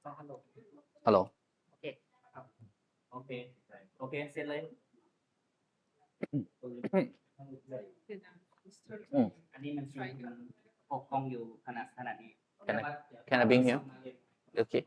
ຮັລໂຫຼ ໂອເຄ ໂອເຄ ເຊັດເລີຍ. ອືມ ອັນນີ້ມັນຄື ມັນປົກປ້ອງຢູ່ຂະໜາດ ຂະໜາດນີ້. Can I, can I bring here? Okay.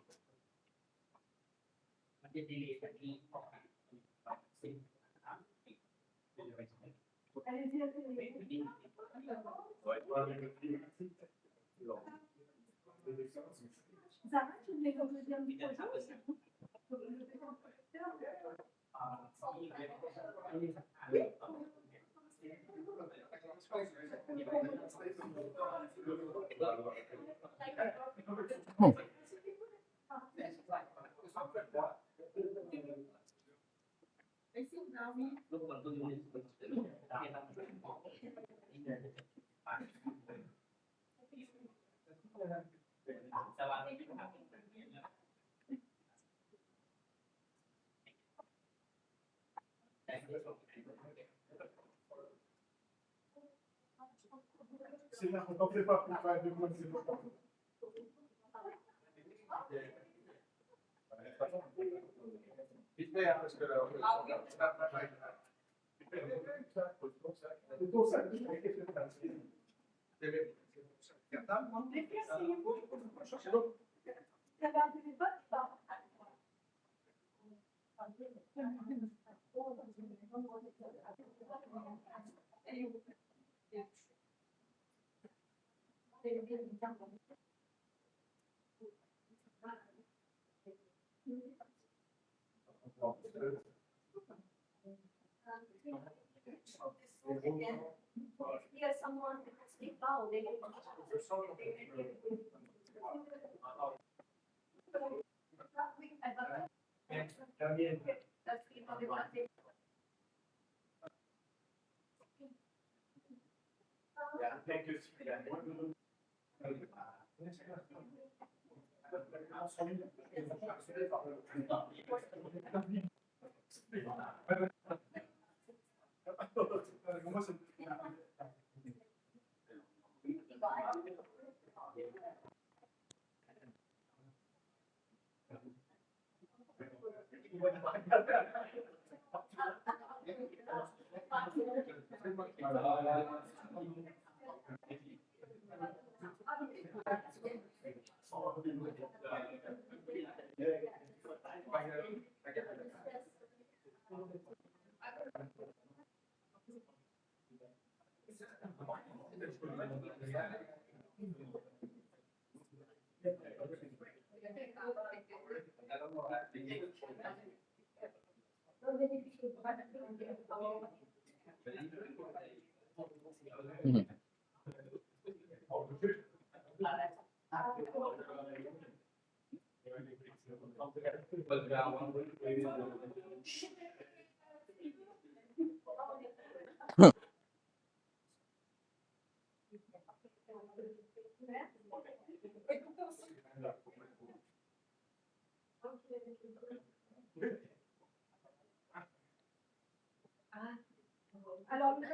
Alors, le,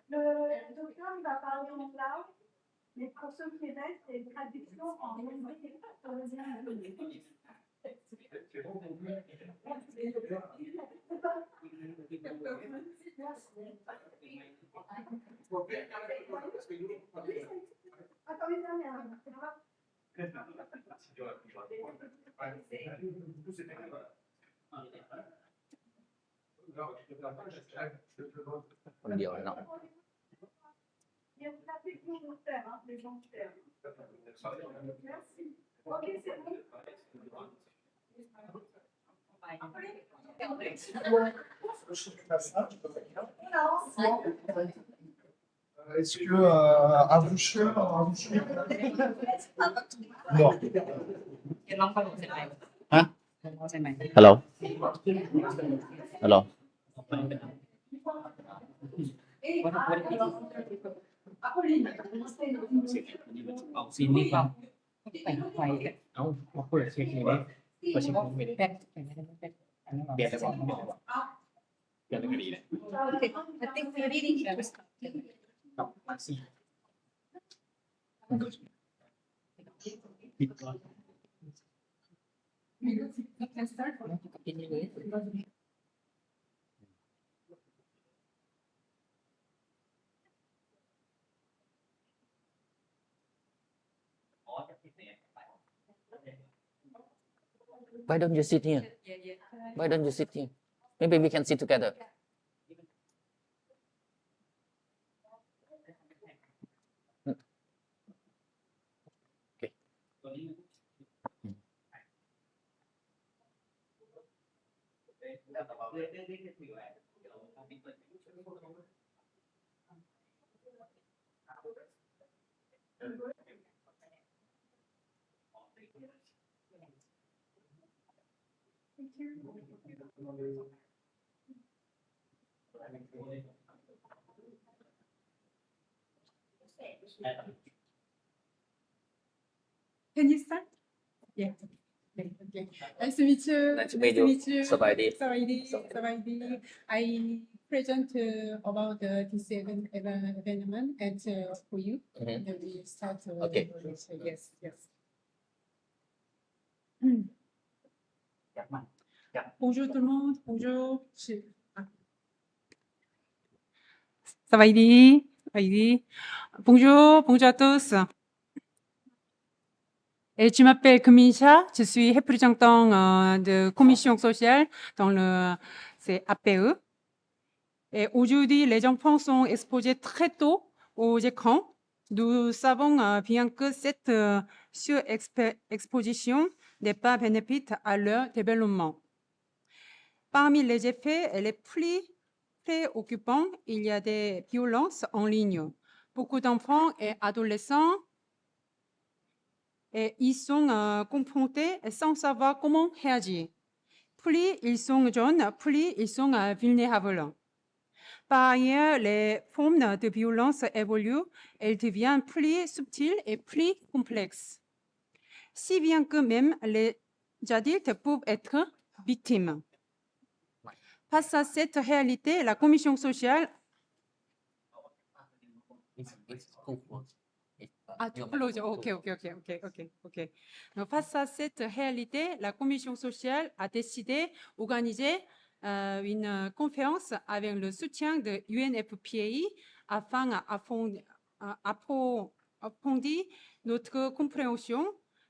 le, le docteur, il va parler en lao, mais pour ceux qui restent, il y a une traduction en anglais. Attendez, attendez, attendez. Attendez. ຄົນດຽວເນາະ. Est-ce que, euh, un boucheur, un boucheur ? Non. Hein ? Hello. Hello. ເອົາ ມາເປີດເຊັກນີ້ເດ້ ເປີດເຊັກນີ້ເດ້ ແບບ ແບບ ແບບນີ້ນະ I think we really need to stop. ກັບ C. ປິດກ່ອນ. We can start. Continue with. Why don't you sit here? Why don't you sit here? Maybe we can sit together. Okay. Can you start? Yeah. Okay. Nice to meet you. Nice to meet you. ສະບາຍດີ. ສະບາຍດີ. ສະບາຍດີ. I present, uh, about the T seven eve-, event at, uh, for you. Mm-hmm. And we start, uh, okay. So yes, yes. Bonjour tout le monde. Bonjour. Je, ah. ສະບາຍດີ. ສະບາຍດີ. Bonjour, bonjour à tous. Et je m'appelle Kumi Cha, je suis représentante, euh, de commission sociale dans le, c'est A P E. Et aujourd'hui, les enfants sont exposés très tôt aux écrans. Nous savons, euh, bien que cette, euh, surexpo-, exposition n'est pas bénéfique à leur développement. Parmi les effets les plus préoccupants, il y a des violences en ligne. Beaucoup d'enfants et adolescents, et ils sont, euh, confrontés sans savoir comment réagir. Plus ils sont jeunes, plus ils sont, euh, vulnérables. Par ailleurs, les formes de violence évoluent, elles deviennent plus subtiles et plus complexes. Si bien que même les adultes peuvent être victimes. Face à cette réalité, la commission sociale... It's, it's too close. It's, uh, Ah, too close. OK, OK, OK, OK, OK, OK. Donc, face à cette réalité, la commission sociale a décidé d'organiser, euh, une conférence avec le soutien de U N F P A afin à, à fond-, à, à pro-, approfondir notre compréhension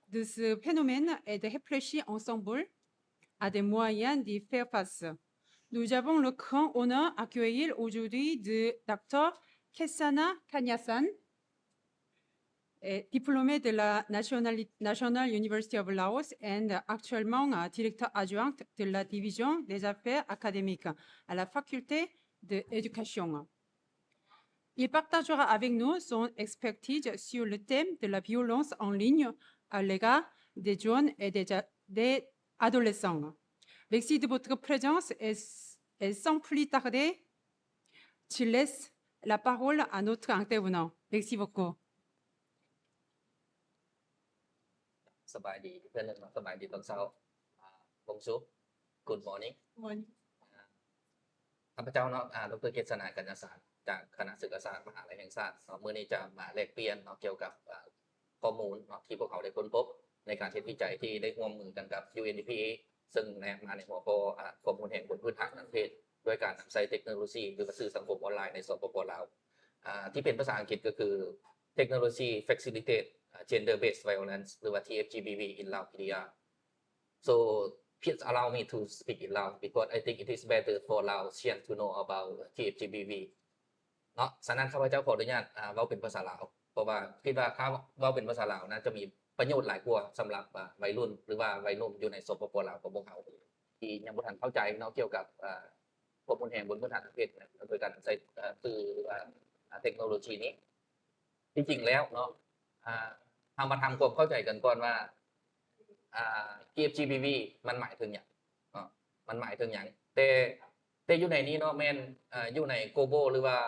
de ce phénomène et de réfléchir ensemble à des moyens d'y faire face. Nous avons le grand honneur d'accueillir aujourd'hui de, docteur Ketsana Kaniasamy, est diplômée de la National, National University of Laos and actuellement, euh, directeur adjointe de la division des affaires académiques à la faculté de éducation. Il partagera avec nous son expertise sur le thème de la violence en ligne à l'égard des jeunes et des a-, des adolescents. Merci de votre présence et s-, et sans plus tarder, je laisse la parole à notre intervenant. Merci beaucoup. ສະບາຍດີເພື່ອນເນາະ, ສະບາຍດີຕອນເຊົ້າ. ອາ Bonjour. Good morning. Morning. ອາ ຂ້າພະເຈົ້າເນາະ ອາ ດຣ ເກດສະໜາ ກັນຍາສານ ຈາກຄະນະສຶກສາສາດ ມະຫາໄລແຫ່ງຊາດເນາະ, ມື້ນີ້ຈະມາແລກປ່ຽນເນາະ ກ່ຽວກັບ ອາ ຂໍ້ມູນເນາະ ທີ່ພວກເຮົາໄດ້ຄົ້ນພົບໃນການເຮັດວິໄຈທີ່ໄດ້ຮ່ວມມືກັນກັບ UN DPA ເຊິ່ງແນມມາໃນຫົວຂໍ້ ອາ ຂໍ້ມູນແຫ່ງບົນພື້ນຖານທາງເພດ ດ້ວຍການນຳໃຊ້ເຕັກໂນໂລຊີ ຫຼືວ່າສື່ສັງຄົມອອນລາຍໃນ ສປປ ລາວ ອາ ທີ່ເປັນພາສາອັງກິດກໍຄື Technology Facilitate Gender Based Violence ຫຼືວ່າ TFGBV in Laopedia. So please allow me to speak in Lao because I think it is better for Laotian to know about TFGBV ເນາະ. ສະນັ້ນ ຂ້າພະເຈົ້າຂໍອະນຸຍາດ ອາ ເວົ້າເປັນພາສາລາວ ເພາະວ່າຄິດວ່າຖ້າເວົ້າເປັນພາສາລາວ ໜ້າຈະມີປະໂຫຍດຫຼາຍກວ່າສຳລັບ ອາ ໄວລຸ້ນ ຫຼືວ່າໄວໜຸ່ມຢູ່ໃນ ສປປ ລາວ ຂອງພວກເຮົາ ທີ່ຍັງບໍ່ທັນເຂົ້າໃຈເນາະ ກ່ຽວກັບ ອາ ຄວາມຮຸນແຮງບົນພື້ນຖານທາງເພດ ໂດຍການໃຊ້ ອາ ສື່ ຫຼືວ່າ ອາ ເຕັກໂນໂລຊີນີ້. ທີ່ຈິງແລ້ວເນາະ ອາ ເຮົາມາທຳຄວາມເຂົ້າໃຈກັນກ່ອນວ່າ ອາ TFGBV ມັນໝາຍເຖິງຫຍັງເນາະ ມັນໝາຍເຖິງຫຍັງ? ແຕ່ ແຕ່ຢູ່ໃນນີ້ເນາະ ແມ່ນ ເອີ ຢູ່ໃນ global ຫຼືວ່າ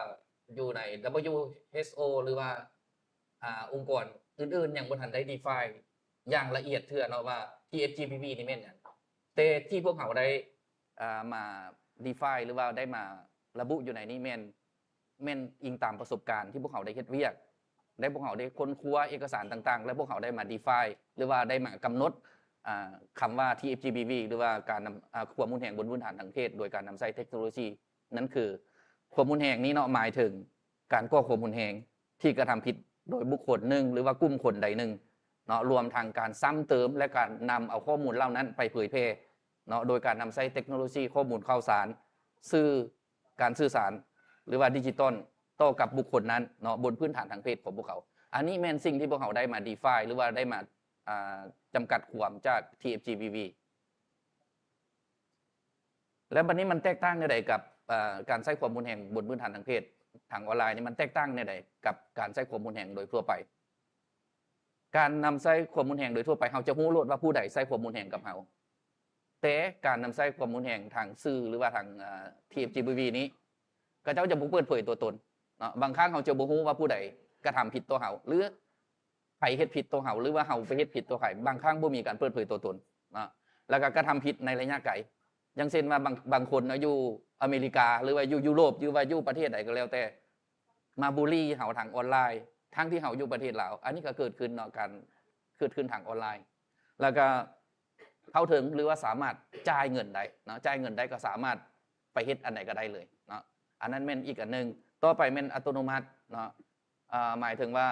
ຢູ່ໃນ WHO ຫຼືວ່າ ອາ ອົງກອນອື່ນໆ ຍັງບໍ່ທັນໄດ້ define ຢ່າງລະອຽດເທື່ອເນາະວ່າ TFGBV ນີ້ແມ່ນຫຍັງ. ແຕ່ທີ່ພວກເຮົາໄດ້ ອາ ມາ define ຫຼືວ່າໄດ້ມາລະບຸຢູ່ໃນນີ້ແມ່ນ ແມ່ນອີງຕາມປະສົບການທີ່ພວກເຮົາໄດ້ເຮັດວຽກ ແລະ ພວກເຮົາໄດ້ຄົ້ນຄວ້າເອກະສານຕ່າງໆ ແລະ ພວກເຮົາໄດ້ມາ define ຫຼືວ່າໄດ້ມາກຳນົດ ອ່າ ຄຳວ່າ TFGBV ຫຼືວ່າການນຳ ອ່າ ຄວາມຮຸນແຮງບົນພື້ນຖານທາງເພດ ໂດຍການນຳໃຊ້ເທັກໂນໂລຊີ ນັ້ນຄື ຄວາມຮຸນແຮງນີ້ເນາະ ໝາຍເຖິງການກໍ່ຄວາມຮຸນແຮງທີ່ກະທຳຜິດໂດຍບຸກຄົນໜຶ່ງ ຫຼືວ່າກຸ່ມຄົນໃດໜຶ່ງເນາະ ລວມທັງການຊ້ຳເຕີມ ແລະ ການນຳເອົາຂໍ້ມູນເຫຼົ່ານັ້ນໄປເຜີຍແຜ່ເນາະ ໂດຍການນຳໃຊ້ເທັກໂນໂລຊີຂໍ້ມູນຂ່າວສານ, ສື່ການສື່ສານ ຫຼືວ່າດິຈິຕອນ ຕໍ່ກັບບຸກຄົນນັ້ນເນາະ ບົນພື້ນຖານທາງເພດຂອງພວກເຂົາ. ອັນນີ້ແມ່ນສິ່ງທີ່ພວກເຮົາໄດ້ມາ define ຫຼືວ່າໄດ້ມາ ອ່າ ຈຳກັດຄວາມຈາກ TFGBV. ແລ້ວບັດນີ້ມັນແຕກຕ່າງແນວໃດກັບ ເອີ ການໃຊ້ຄວາມຮຸນແຮງບົນພື້ນຖານທາງເພດ ທາງອອນລາຍນີ້ ມັນແຕກຕ່າງແນວໃດກັບການໃຊ້ຄວາມຮຸນແຮງໂດຍທົ່ວໄປ? ການນຳໃຊ້ຄວາມຮຸນແຮງໂດຍທົ່ວໄປ ເຮົາຈະຮູ້ໂລດວ່າຜູ້ໃດໃຊ້ຄວາມຮຸນແຮງກັບເຮົາ. ແຕ່ການນຳໃຊ້ຄວາມຮຸນແຮງທາງສື່ ຫຼືວ່າທາງ ເອີ TFGBV ນີ້ ເຂົາເຈົ້າຈະບໍ່ເປີດເຜີຍຕົວຕົນເນາະ. ບາງຄັ້ງເຮົາຈະບໍ່ຮູ້ວ່າຜູ້ໃດກະທຳຜິດຕໍ່ເຮົາ ຫຼື ໃຜເຮັດຜິດຕໍ່ເຮົາ ຫຼືວ່າເຮົາໄປເຮັດຜິດຕໍ່ໃຜ. ບາງຄັ້ງບໍ່ມີການເປີດເຜີຍຕົວຕົນເນາະ ແລ້ວກໍກະທຳຜິດໃນໄລຍະໄກ. ຢ່າງເຊັ່ນວ່າບາງ ບາງຄົນເນາະ ຢູ່ອາເມລິກາ ຫຼືວ່າຢູ່ຢູໂຣບ ຫຼືວ່າຢູ່ປະເທດໃດກໍແລ້ວແຕ່ ມາບູລີເຮົາທາງອອນລາຍ ທັງທີ່ເຮົາຢູ່ປະເທດລາວ. ອັນນີ້ກໍເກີດຂຶ້ນເນາະ ການເກີດຂຶ້ນທາງອອນລາຍ ແລ້ວກໍເຂົ້າເຖິງ ຫຼືວ່າສາມາດຈ່າຍເງິນໄດ້ເນາະ ຈ່າຍເງິນໄດ້ກໍສາມາດໄປເຮັດອັນໃດກໍໄດ້ເລີຍເນາະ. ອັນນັ້ນແມ່ນອີກອັນໜຶ່ງ. ຕໍ່ໄປແມ່ນອັດຕະໂນມັດເນາະ ອ່າ ໝາຍເຖິງວ່າ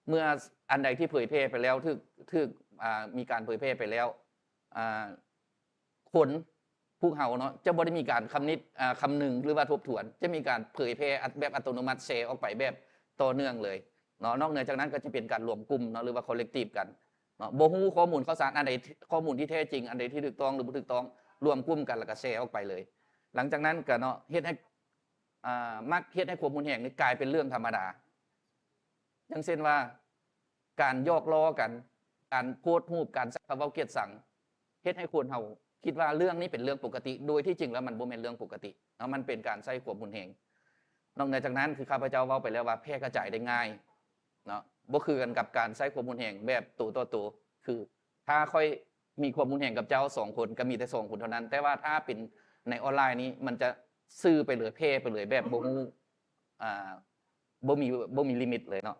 ເມື່ອອັນໃດທີ່ເຜີຍແຜ່ໄປແລ້ວ ຖືກ ຖືກ ອ່າ ມີການເຜີຍແຜ່ໄປແລ້ວ ອ່າ ຄົນ ພວກເຮົາເນາະ ຈະບໍ່ໄດ້ມີການຄຳນິດ ອ່າ ຄຳນຶງ ຫຼືວ່າທົບທວນ ຈະມີການເຜີຍແຜ່ອັດ ແບບອັດຕະໂນມັດ ແຊອອກໄປແບບຕໍ່ເນື່ອງເລີຍເນາະ. ນອກເໜືອຈາກນັ້ນກໍຈະເປັນການລວມກຸ່ມເນາະ ຫຼືວ່າ collective ກັນເນາະ ບໍ່ຮູ້ຂໍ້ມູນຂ່າວສານອັນໃດ ຂໍ້ມູນທີ່ແທ້ຈິງ ອັນໃດທີ່ຖືກຕ້ອງ ຫຼື ບໍ່ຖືກຕ້ອງ ລວມກຸ່ມກັນ ແລ້ວກໍແຊອອກໄປເລີຍ. ຫຼັງຈາກນັ້ນກໍເນາະ ເຮັດໃຫ້ ອ່າ ມັກເຮັດໃຫ້ຄວາມຮຸນແຮງນີ້ກາຍເປັນເລື່ອງທຳມະດາ. ຢ່າງເຊັ່ນວ່າ ການຫຍອກລໍ້ກັນ, ການໂພສຮູບ, ການໃຊ້ຄຳເວົ້າກຽດຊັງ ເຮັດໃຫ້ຄົນເຮົາຄິດວ່າເລື່ອງນີ້ເປັນເລື່ອງປົກກະຕິ ໂດຍທີ່ຈິງແລ້ວມັນບໍ່ແມ່ນເລື່ອງປົກກະຕິເນາະ, ມັນເປັນການໃຊ້ຄວາມຮຸນແຮງ. ນອກເໜືອຈາກນັ້ນ ຄືຂ້າພະເຈົ້າເວົ້າໄປແລ້ວວ່າ ແຜ່ກະຈາຍໄດ້ງ່າຍເນາະ, ບໍ່ຄືກັນກັບການໃຊ້ຄວາມຮຸນແຮງແບບໂຕຕໍ່ໂຕ. ຄືຖ້າຂ້ອຍມີຄວາມຮຸນແຮງກັບເຈົ້າສອງຄົນ ກໍມີແຕ່ສອງຄົນເທົ່ານັ້ນ, ແຕ່ວ່າຖ້າເປັນໃນອອນລາຍນີ້ ມັນຈະສື່ໄປເລີຍ ແຜ່ໄປເລີຍ ແບບບໍ່ຮູ້ ອ່າ ບໍ່ມີ ບໍ່ມີລິມິດເລີຍເນາະ.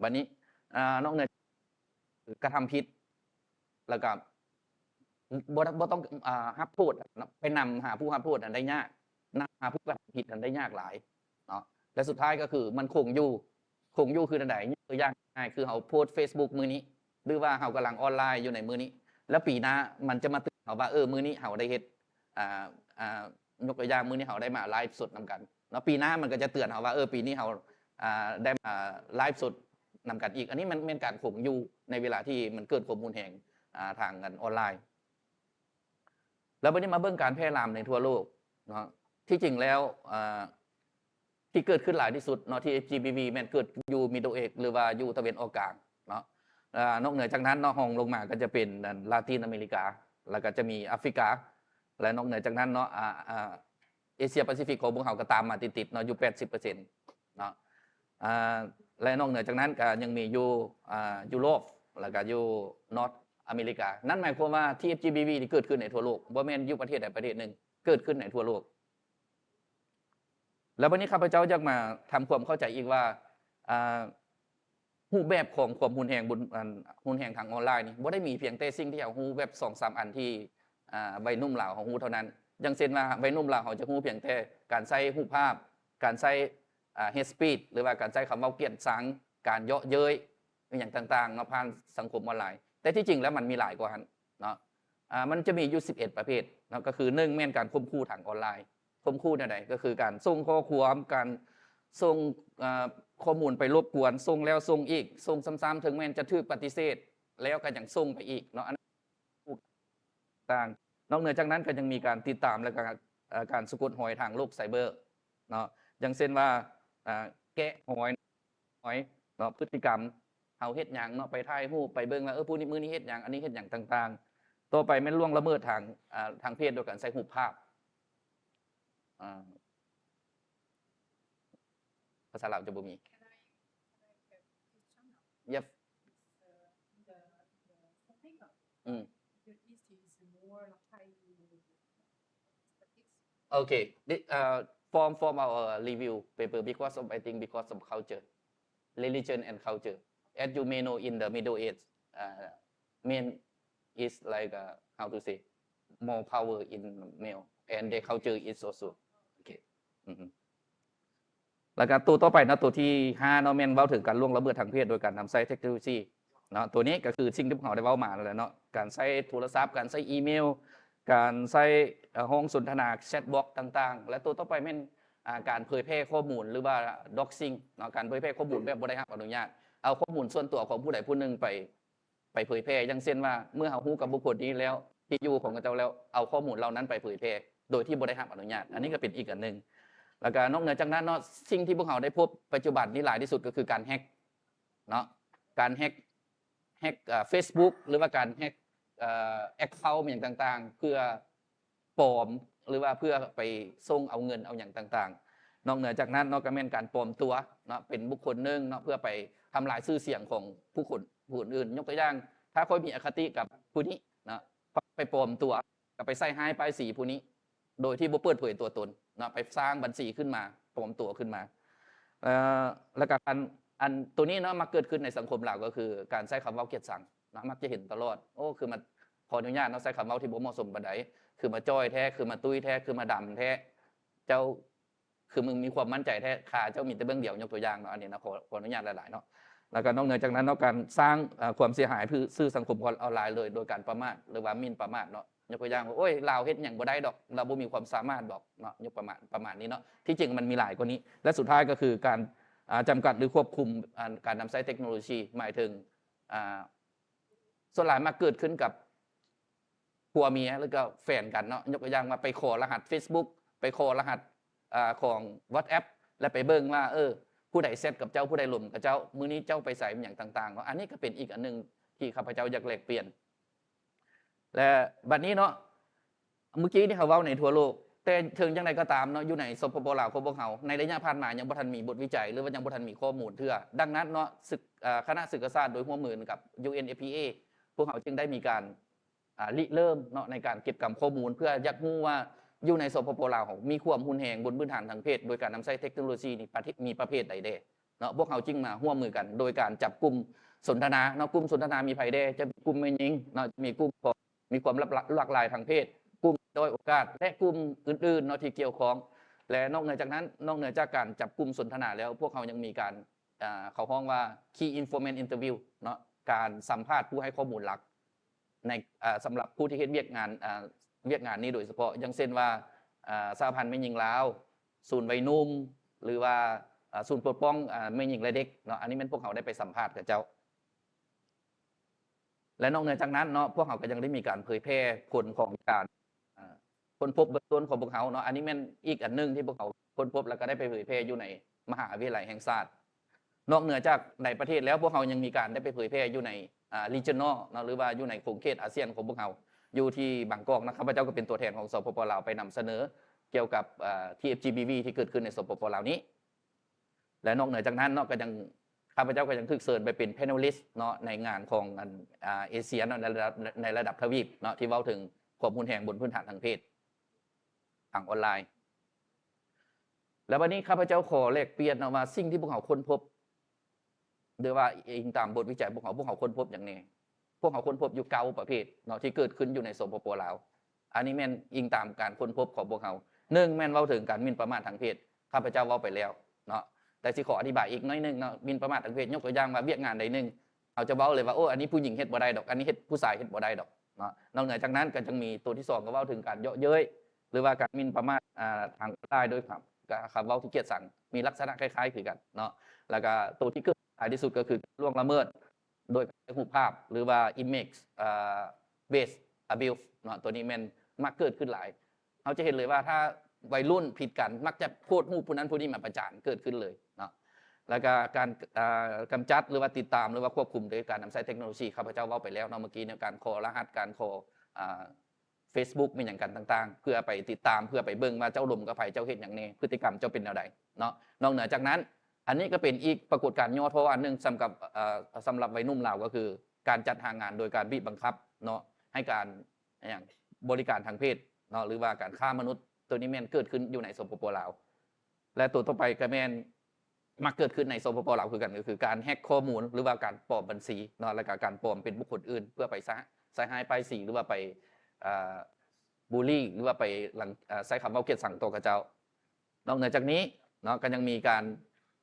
ບັດນີ້ ອ່າ ນອກເໜືອກະທຳຜິດ ແລ້ວກະບໍ່ ບໍ່ຕ້ອງ ອ່າ ຮັບໂທດເນາະ, ໄປນຳຫາຜູ້ຮັບໂທດນັ້ນໄດ້ຍາກ, ນຳຫາຜູ້ກະທຳຜິດນັ້ນໄດ້ຍາກຫຼາຍເນາະ. ແລະ ສຸດທ້າຍກໍຄືມັນຄົງຢູ່ ຄົງຢູ່ຄືແນວໃດ? ຍົກຕົວຢ່າງງ່າຍໆ ຄືເຮົາໂພສເຟສບຸກມື້ນີ້ ຫຼືວ່າເຮົາກຳລັງອອນລາຍຢູ່ໃນມື້ນີ້ ແລ້ວປີໜ້າມັນຈະມາເຕືອນເຮົາວ່າ ເອີ ມື້ນີ້ເຮົາໄດ້ເຮັດ ອ່າ ອ່າ ຍົກຕົວຢ່າງ ມື້ນີ້ເຮົາໄດ້ມາໄລຟ໌ສົດນຳກັນເນາະ, ປີໜ້າມັນກໍຈະເຕືອນເຮົາວ່າ ເອີ ປີນີ້ເຮົາ ອ່າ ໄດ້ມາໄລຟ໌ສົດນຳກັນອີກ. ອັນນີ້ມັນແມ່ນການຄົງຢູ່ໃນເວລາທີ່ມັນເກີດຄວາມຮຸນແຮງ ອ່າ ທາງອັນອອນລາຍ. ແລ້ວບັດນີ້ມາເບິ່ງການແຜ່ລາມໃນທົ່ວໂລກເນາະ. ທີ່ຈິງແລ້ວ ອ່າ ທີ່ເກີດຂຶ້ນຫຼາຍທີ່ສຸດເນາະ ທີ່ ເອັຟ ຈີ ບີ ບີ ແມ່ນເກີດຢູ່ Middle East ຫຼືວ່າຢູ່ຕາເວັນອອກກາງເນາະ. ອ່າ ນອກເໜືອຈາກນັ້ນເນາະ ຮອງລົງມາກໍຈະເປັນ ລາຕິນອາເມລິກາ ແລ້ວກໍຈະມີອາຟຣິກາ ແລະ ນອກເໜືອຈາກນັ້ນເນາະ ອ່າ ອ່າ ເອເຊຍປາຊີຟິກຂອງພວກເຮົາກໍຕາມມາຕິດໆເນາະ ຢູ່ແປດສິບເປີເຊັນເນາະ. ອ່າ ແລະ ນອກເໜືອຈາກນັ້ນກໍຍັງມີຢູ່ ອ່າ ຢູໂຣບ ແລ້ວກໍຢູ່ North ອາເມລິກາ. ນັ້ນໝາຍຄວາມວ່າ ທີ່ ເອັຟ ຈີ ບີ ບີ ນີ້ເກີດຂຶ້ນໃນທົ່ວໂລກ ບໍ່ແມ່ນຢູ່ປະເທດໃດປະເທດໜຶ່ງ, ເກີດຂຶ້ນໃນທົ່ວໂລກ. ແລ້ວບັດນີ້ຂ້າພະເຈົ້າຢາກມາທຳຄວາມເຂົ້າໃຈອີກວ່າ ອ່າ ຮູບແບບຂອງຄວາມຮຸນແຮງບົນ ອັນ ຮຸນແຮງທາງອອນລາຍນີ້ ບໍ່ໄດ້ມີພຽງແຕ່ສິ່ງທີ່ເຮົາຮູ້ແບບສອງສາມອັນທີ່ ອ່າ ໄວໜຸ່ມລາວເຮົາຮູ້ເທົ່ານັ້ນ. ຢ່າງເຊັ່ນວ່າ ໄວໜຸ່ມລາວເຮົາຈະຮູ້ພຽງແຕ່ການໃຊ້ຮູບພາບ, ການໃຊ້ ອ່າ hate speech ຫຼືວ່າການໃຊ້ຄຳເວົ້າກຽດຊັງ, ການເຍາະເຍີ້ຍ ອີ່ຫຍັງຕ່າງໆເນາະ ຜ່ານສັງຄົມອອນລາຍ. ແຕ່ທີ່ຈິງແລ້ວມັນມີຫຼາຍກວ່າຫັ້ນເນາະ. ອ່າ ມັນຈະມີຢູ່ສິບເອັດປະເພດເນາະ, ກໍຄື ໜຶ່ງ ແມ່ນການຂົ່ມຂູ່ທາງອອນລາຍ. ຂົ່ມຂູ່ແນວໃດ? ກໍຄືການສົ່ງຂໍ້ຄວາມ, ການສົ່ງ ເອີ ຂໍ້ມູນໄປລົບກວນ, ສົ່ງແລ້ວສົ່ງອີກ, ສົ່ງຊ້ຳໆ ເຖິງແມ່ນຈະຖືກປະຕິເສດແລ້ວກໍຍັງສົ່ງໄປອີກເນາະ. ອັນນັ້ນ ຕ່າງ. ນອກເໜືອຈາກນັ້ນກໍຍັງມີການຕິດຕາມ ແລະ ກະ ເອີ ການສະກົດຮອຍທາງໂລກໄຊເບີເນາະ. ຢ່າງເຊັ່ນວ່າ ເອີ ແກະຮອຍ ຮອຍເນາະ ພຶດຕິກຳ ເຮົາເຮັດຫຍັງເນາະ, ໄປຖ່າຍຮູບ ໄປເບິ່ງວ່າ ເອີ ຜູ້ນີ້ ມື້ນີ້ເຮັດຫຍັງ, ອັນນີ້ເຮັດຫຍັງຕ່າງໆ. ຕໍ່ໄປແມ່ນລ່ວງລະເມີດທາງ ເອີ ທາງເພດໂດຍການໃຊ້ຮູບພາບ. ອ່າ ພາສາລາວຈະບໍ່ມີ. Can I, can I get this channel? Yep. It's, uh, in the, in the setting. ອືມ Middle East is more highly statistics. Okay. The, uh, from, from our review paper, because of, I think, because of culture, religion and culture. As you may know, in the Middle East, uh, main is like uh, how to say more power in male and their culture is also okay. ອືມ ແລ້ວກໍຕົວຕໍ່ໄປເນາະ ຕົວທີຫ້າເນາະ ແມ່ນເວົ້າເຖິງການລ່ວງລະເມີດທາງເພດໂດຍການນຳໃຊ້ເທັກໂນໂລຊີເນາະ. ຕົວນີ້ກໍຄືສິ່ງທີ່ພວກເຮົາໄດ້ເວົ້າມານັ້ນແຫຼະເນາະ ການໃຊ້ໂທລະສັບ ການໃຊ້ອີເມວ ການໃຊ້ເອີ່ ຫ້ອງສົນທະນາແຊັດບັອກຕ່າງໆ ແລະ ຕົວຕໍ່ໄປແມ່ນ ອ່າ ການເຜີຍແຜ່ຂໍ້ມູນ ຫຼືວ່າ doxing ເນາະ ການເຜີຍແຜ່ຂໍ້ມູນແບບບໍ່ໄດ້ຮັບອະນຸຍາດ ເອົາຂໍ້ມູນສ່ວນຕົວຂອງຜູ້ໃດຜູ້ໜຶ່ງໄປ ໄປເຜີຍແຜ່ ຢ່າງເຊັ່ນວ່າ ເມື່ອເຮົາຮູ້ກັບບຸກຄົນນີ້ແລ້ວ ທີ່ຢູ່ຂອງເຂົາເຈົ້າແລ້ວ ເອົາຂໍ້ມູນເຫຼົ່ານັ້ນໄປເຜີຍແຜ່ໂດຍທີ່ບໍ່ໄດ້ຮັບອະນຸຍາດ ອັນນີ້ກໍເປັນອີກອັນໜຶ່ງ. ແລ້ວກໍນອກເໜືອຈາກນັ້ນເນາະ ສິ່ງທີ່ພວກເຮົາໄດ້ພົບປັດຈຸບັນນີ້ຫຼາຍທີ່ສຸດກໍຄືການແຮັກເນາະ ການແຮັກ ແຮັກເຟສບຸກ ຫຼືວ່າການແຮັກ account ຫຍັງຕ່າງໆ ເພື່ອ ປອມ ຫຼືວ່າເພື່ອໄປສົ່ງເອົາເງິນເອົາຫຍັງຕ່າງໆ. ນອກເໜືອຈາກນັ້ນເນາະ ກໍແມ່ນການປອມຕົວເນາະ ເປັນບຸກຄົນໜຶ່ງເນາະ ເພື່ອໄປທຳລາຍຊື່ສຽງຂອງຜູ້ຄົນ ຜູ້ອື່ນ. ຍົກຕົວຢ່າງ ຖ້າຂ້ອຍມີອະຄະຕິກັບຜູ້ນີ້ເນາະ ຂ້ອຍໄປປອມຕົວ ກໍໄປໃສ່ຮ້າຍປ້າຍສີຜູ້ນີ້ ໂດຍທີ່ບໍ່ເປີດເຜີຍຕົວຕົນເນາະ ໄປສ້າງບັນຊີຂຶ້ນມາ ປອມຕົວຂຶ້ນມາ. ເອີ ແລ້ວກໍອັນ ອັນຕົວນີ້ເນາະ ມັກເກີດຂຶ້ນໃນສັງຄົມລາວ ກໍຄືການໃຊ້ຄຳເວົ້າກຽດຊັງ ເນາະ ມັກຈະເຫັນຕະຫຼອດ ໂອ້ ຄືມາ ຂໍອະນຸຍາດເນາະ ໃຊ້ຄຳເວົ້າທີ່ບໍ່ເໝາະສົມປານໃດ ຄືມາຈ້ອຍແທ້ ຄືມາຕຸ້ຍແທ້ ຄືມາດຳແທ້ ເຈົ້າ ຄືມຶງມີຄວາມໝັ້ນໃຈແທ້ ຂາເຈົ້າມີແຕ່ເບື້ອງດຽວ ຍົກຕົວຢ່າງເນາະ ອັນນີ້ນະ ຂໍ ຂໍອະນຸຍາດຫຼາຍໆເນາະ. ແລ້ວກໍນອກເໜືອຈາກນັ້ນເນາະ ການສ້າງ ເອີ ຄວາມເສຍຫາຍ ຊື່ສັງຄົມອອນລາຍເລີຍ ໂດຍການປະໝາດ ຫຼືວ່າໝິ່ນປະໝາດເນາະ ຍົກຕົວຢ່າງວ່າ ໂອ້ຍ ລາວເຮັດຫຍັງບໍ່ໄດ້ດອກ ລາວບໍ່ມີຄວາມສາມາດດອກເນາະ ຍົກປະມາດ ປະມານນີ້ເນາະ. ທີ່ຈິງມັນມີຫຼາຍກວ່ານີ້ ແລະ ສຸດທ້າຍກໍຄືການ ອາ ຈຳກັດ ຫຼື ຄວບຄຸມ ອາ ການນຳໃຊ້ເທັກໂນໂລຊີ ໝາຍເຖິງ ອາ ສ່ວນຫຼາຍມັກເກີດຂຶ້ນກັບຜົວເມຍ ຫຼື ກໍແຟນກັນເນາະ ຍົກຕົວຢ່າງວ່າໄປຂໍລະຫັດເຟສບຸກ ໄປຂໍລະຫັດ ອາ ຂອງວັອດແອັບ ແລ້ວໄປເບິ່ງວ່າ ເອີ ຜູ້ໃດແຊັດກັບເຈົ້າ ຜູ້ໃດລົມກັບເຈົ້າ ມື້ນີ້ເຈົ້າໄປໃສ ຫຍັງຕ່າງໆເນາະ. ອັນນີ້ກໍເປັນອີກອັນໜຶ່ງທີ່ຂ້າພະເຈົ້າຢາກແລກປ່ຽນ ແລະ ບັດນີ້ເນາະ ເມື່ອກີ້ນີ້ເຮົາເວົ້າໃນທົ່ວໂລກ ແຕ່ເຖິງຢ່າງໃດກໍຕາມເນາະ ຢູ່ໃນ ສປປ ລາວ ຂອງພວກເຮົາ ໃນໄລຍະຜ່ານມາຍັງບໍ່ທັນມີບົດວິໄຈ ຫຼືວ່າຍັງບໍ່ທັນມີຂໍ້ມູນເທື່ອ. ດັ່ງນັ້ນເນາະ ສຶກ ເອີ ຄະນະສຶກສາສາດໂດຍຮ່ວມມືກັບ ຢູເອັນເອັຟພີເອ ພວກເຮົາຈຶ່ງໄດ້ມີການ ອາ ລິເລີ່ມເນາະ ໃນການເກັບກຳຂໍ້ມູນ ເພື່ອຢາກຮູ້ວ່າຢູ່ໃນ ສປປ ລາວ ເຮົາມີຄວາມຮຸນແຮງບົນພື້ນຖານທາງເພດ ໂດຍການນຳໃຊ້ເທັກໂນໂລຊີນີ້ ປະເທດ ມີປະເພດໃດແດ່ ເນາະ. ພວກເຮົາຈຶ່ງມາຮ່ວມມືກັນໂດຍການຈັບກຸ່ມສົນທະນາເນາະ ກຸ່ມສົນທະນາມີໃຜແດ່? ຈະມີກຸ່ມແມ່ຍິງເນາະ ມີກຸ່ມຂອງ ມີຄວາມຫຼາກ ຫຼາກຫຼາຍທາງເພດ, ກຸ່ມດ້ອຍໂອກາດ ແລະ ກຸ່ມອື່ນໆເນາະທີ່ກ່ຽວຂ້ອງ. ແລະ ນອກເໜືອຈາກນັ້ນ ນອກເໜືອຈາກການຈັບກຸ່ມສົນທະນາແລ້ວ ພວກເຮົາຍັງມີການ ອ່າ ເຂົາຮ້ອງວ່າ Key Informant Interview ເນາະ ການສຳພາດຜູ້ໃຫ້ຂໍ້ມູນຫຼັກ ໃນ ເອີ ສຳລັບຜູ້ທີ່ເຮັດວຽກງານ ເອີ ວຽກງານນີ້ໂດຍສະເພາະ ຢ່າງເຊັ່ນວ່າ ເອີ ສະຫະພັນແມ່ຍິງລາວ, ສູນໄວໜຸ່ມ ຫຼືວ່າ ເອີ ສູນປົກປ້ອງ ເອີ ແມ່ຍິງ ແລະ ເດັກເນາະ. ອັນນີ້ແມ່ນພວກເຮົາໄດ້ໄປສຳພາດເຂົາເຈົ້າ ແລະ ນອກເໜືອຈາກນັ້ນເນາະ ພວກເຮົາກໍຍັງໄດ້ມີການເຜີຍແຜ່ຜົນຂອງການ ເອີ ຄົ້ນພົບເບື້ອງຕົ້ນຂອງພວກເຮົາເນາະ. ອັນນີ້ແມ່ນອີກອັນໜຶ່ງທີ່ພວກເຮົາຄົ້ນພົບ ແລ້ວກໍໄດ້ໄປເຜີຍແຜ່ຢູ່ໃນມະຫາວິທະຍາໄລແຫ່ງຊາດ. ນອກເໜືອຈາກໃນປະເທດແລ້ວ ພວກເຮົາຍັງມີການໄດ້ໄປເຜີຍແຜ່ຢູ່ໃນ ອ່າ regional ເນາະ ຫຼືວ່າຢູ່ໃນຂົງເຂດອາຊຽນຂອງພວກເຮົາ ຢູ່ທີ່ບາງກອກເນາະ. ຂ້າພະເຈົ້າກໍເປັນຕົວແທນຂອງ ສປປ ລາວ ໄປນຳສະເໜີກ່ຽວກັບ ເອີ ທີ ເອັຟ ຈີ ບີ ວີ ທີ່ເກີດຂຶ້ນໃນ ສປປ ລາວ ນີ້. ແລະ ນອກເໜືອຈາກນັ້ນເນາະ ກໍຍັງ ຂ້າພະເຈົ້າກໍຍັງຖືກເຊີນໄປເປັນ panelist ເນາະ ໃນງານຂອງ ອັນ ອາ ເອເຊຍເນາະ ໃນລະດັບ ໃນລະດັບທະວີບເນາະ ທີ່ເວົ້າເຖິງຄວາມຮຸນແຮງບົນພື້ນຖານທາງເພດ ທາງອອນລາຍ. ແລ້ວບັດນີ້ຂ້າພະເຈົ້າຂໍແລກປ່ຽນເນາະວ່າ ສິ່ງທີ່ພວກເຮົາຄົ້ນພົບ ຫຼືວ່າອີງຕາມບົດວິໄຈພວກເຮົາ ພວກເຮົາຄົ້ນພົບຫຍັງແດ່? ພວກເຮົາຄົ້ນພົບຢູ່ເກົ້າປະເພດເນາະ ທີ່ເກີດຂຶ້ນຢູ່ໃນ ສປປ ລາວ. ອັນນີ້ແມ່ນອີງຕາມການຄົ້ນພົບຂອງພວກເຮົາ. ໜຶ່ງ ແມ່ນເວົ້າເຖິງການໝິ່ນປະໝາດທາງເພດ ຂ້າພະເຈົ້າເວົ້າໄປແລ້ວເນາະ ແຕ່ຊິຂໍອະທິບາຍອີກໜ້ອຍໜຶ່ງເນາະ. ໝິ່ນປະໝາດທາງເພດ ຍົກຕົວຢ່າງວ່າວຽກງານໃດໜຶ່ງ ເຮົາຈະເວົ້າເລີຍວ່າ ໂອ້ ອັນນີ້ຜູ້ຍິງເຮັດບໍ່ໄດ້ດອກ ອັນນີ້ເຮັດ ຜູ້ຊາຍເຮັດບໍ່ໄດ້ດອກເນາະ. ນອກເໜືອຈາກນັ້ນກໍຍັງມີຕົວທີສອງ ກໍເວົ້າເຖິງການເຍາະເຍີ້ຍ ຫຼືວ່າການໝິ່ນປະໝາດ ອ່າ ທາງອອນລາຍໂດຍ ການເວົ້າທີ່ກຽດຊັງ ມີລັກສະນະຄ້າຍໆຄືກັນເນາະ. ແລ້ວກໍໂຕທີ່ເກີດຫຼາຍທີ່ສຸດກໍຄືລ່ວງລະເມີດໂດຍການໃຊ້ຮູບພາບ ຫຼືວ່າ image ເອີ based abuse ເນາະ. ໂຕນີ້ແມ່ນມັກເກີດຂຶ້ນຫຼາຍ ເຮົາຈະເຫັນເລີຍວ່າ ຖ້າໄວລຸ້ນຜິດກັນ ມັກຈະໂພສຮູບຜູ້ນັ້ນຜູ້ນີ້ມາປະຈານ ເກີດຂຶ້ນເລີຍເນາະ. ແລ້ວກໍການ ເອີ ກຳຈັດ ຫຼືວ່າຕິດຕາມ ຫຼືວ່າຄວບຄຸມໂດຍການນຳໃຊ້ເທັກໂນໂລຊີ ຂ້າພະເຈົ້າເວົ້າໄປແລ້ວເນາະ ເມື່ອກີ້ເນາະ ການຂໍລະຫັດ ການຂໍ ອ່າ Facebook ແມ່ນຫຍັງກັນຕ່າງໆ ເພື່ອໄປຕິດຕາມ ເພື່ອໄປເບິ່ງວ່າເຈົ້າລົມກັບໃຜ ເຈົ້າເຮັດຫຍັງແດ່ ພຶດຕິກຳເຈົ້າເປັນແນວໃດເນາະ. ນອກເໜືອຈາກນັ້ນ ອັນນີ້ກໍເປັນອີກປາກົດການຫຍໍ້ທໍ້ອັນໜຶ່ງ ສຳລັບ ເອີ ສຳລັບໄວໜຸ່ມລາວ ກໍຄືການຈັດຫາງານໂດຍການບີບບັງຄັບເນາະ ໃຫ້ການ ຫຍັງ ບໍລິການທາງເພດເນາະ ຫຼືວ່າການຄ້າມະນຸດ ໂຕນີ້ແມ່ນເກີດຂຶ້ນຢູ່ໃນ ສປປ ລາວ. ແລະ ໂຕຕໍ່ໄປກໍແມ່ນມັກເກີດຂຶ້ນໃນ ສປປ ລາວ ຄືກັນ ກໍຄືການແຮັກຂໍ້ມູນ ຫຼືວ່າການປອມບັນຊີເນາະ ແລະ ກະການປອມເປັນບຸກຄົນອື່ນ ເພື່ອໄປສະ ໃສ່ຮ້າຍປ້າຍສີ ຫຼືວ່າໄປ ອາ ບູລີ ຫຼືວ່າໄປຫຼັງ ອາ ໃຊ້ຄຳເວົ້າກຽດຊັງຕໍ່ເຂົາເຈົ້າ. ນອກເໜືອຈາກນີ້ເນາະ ກໍຍັງມີການ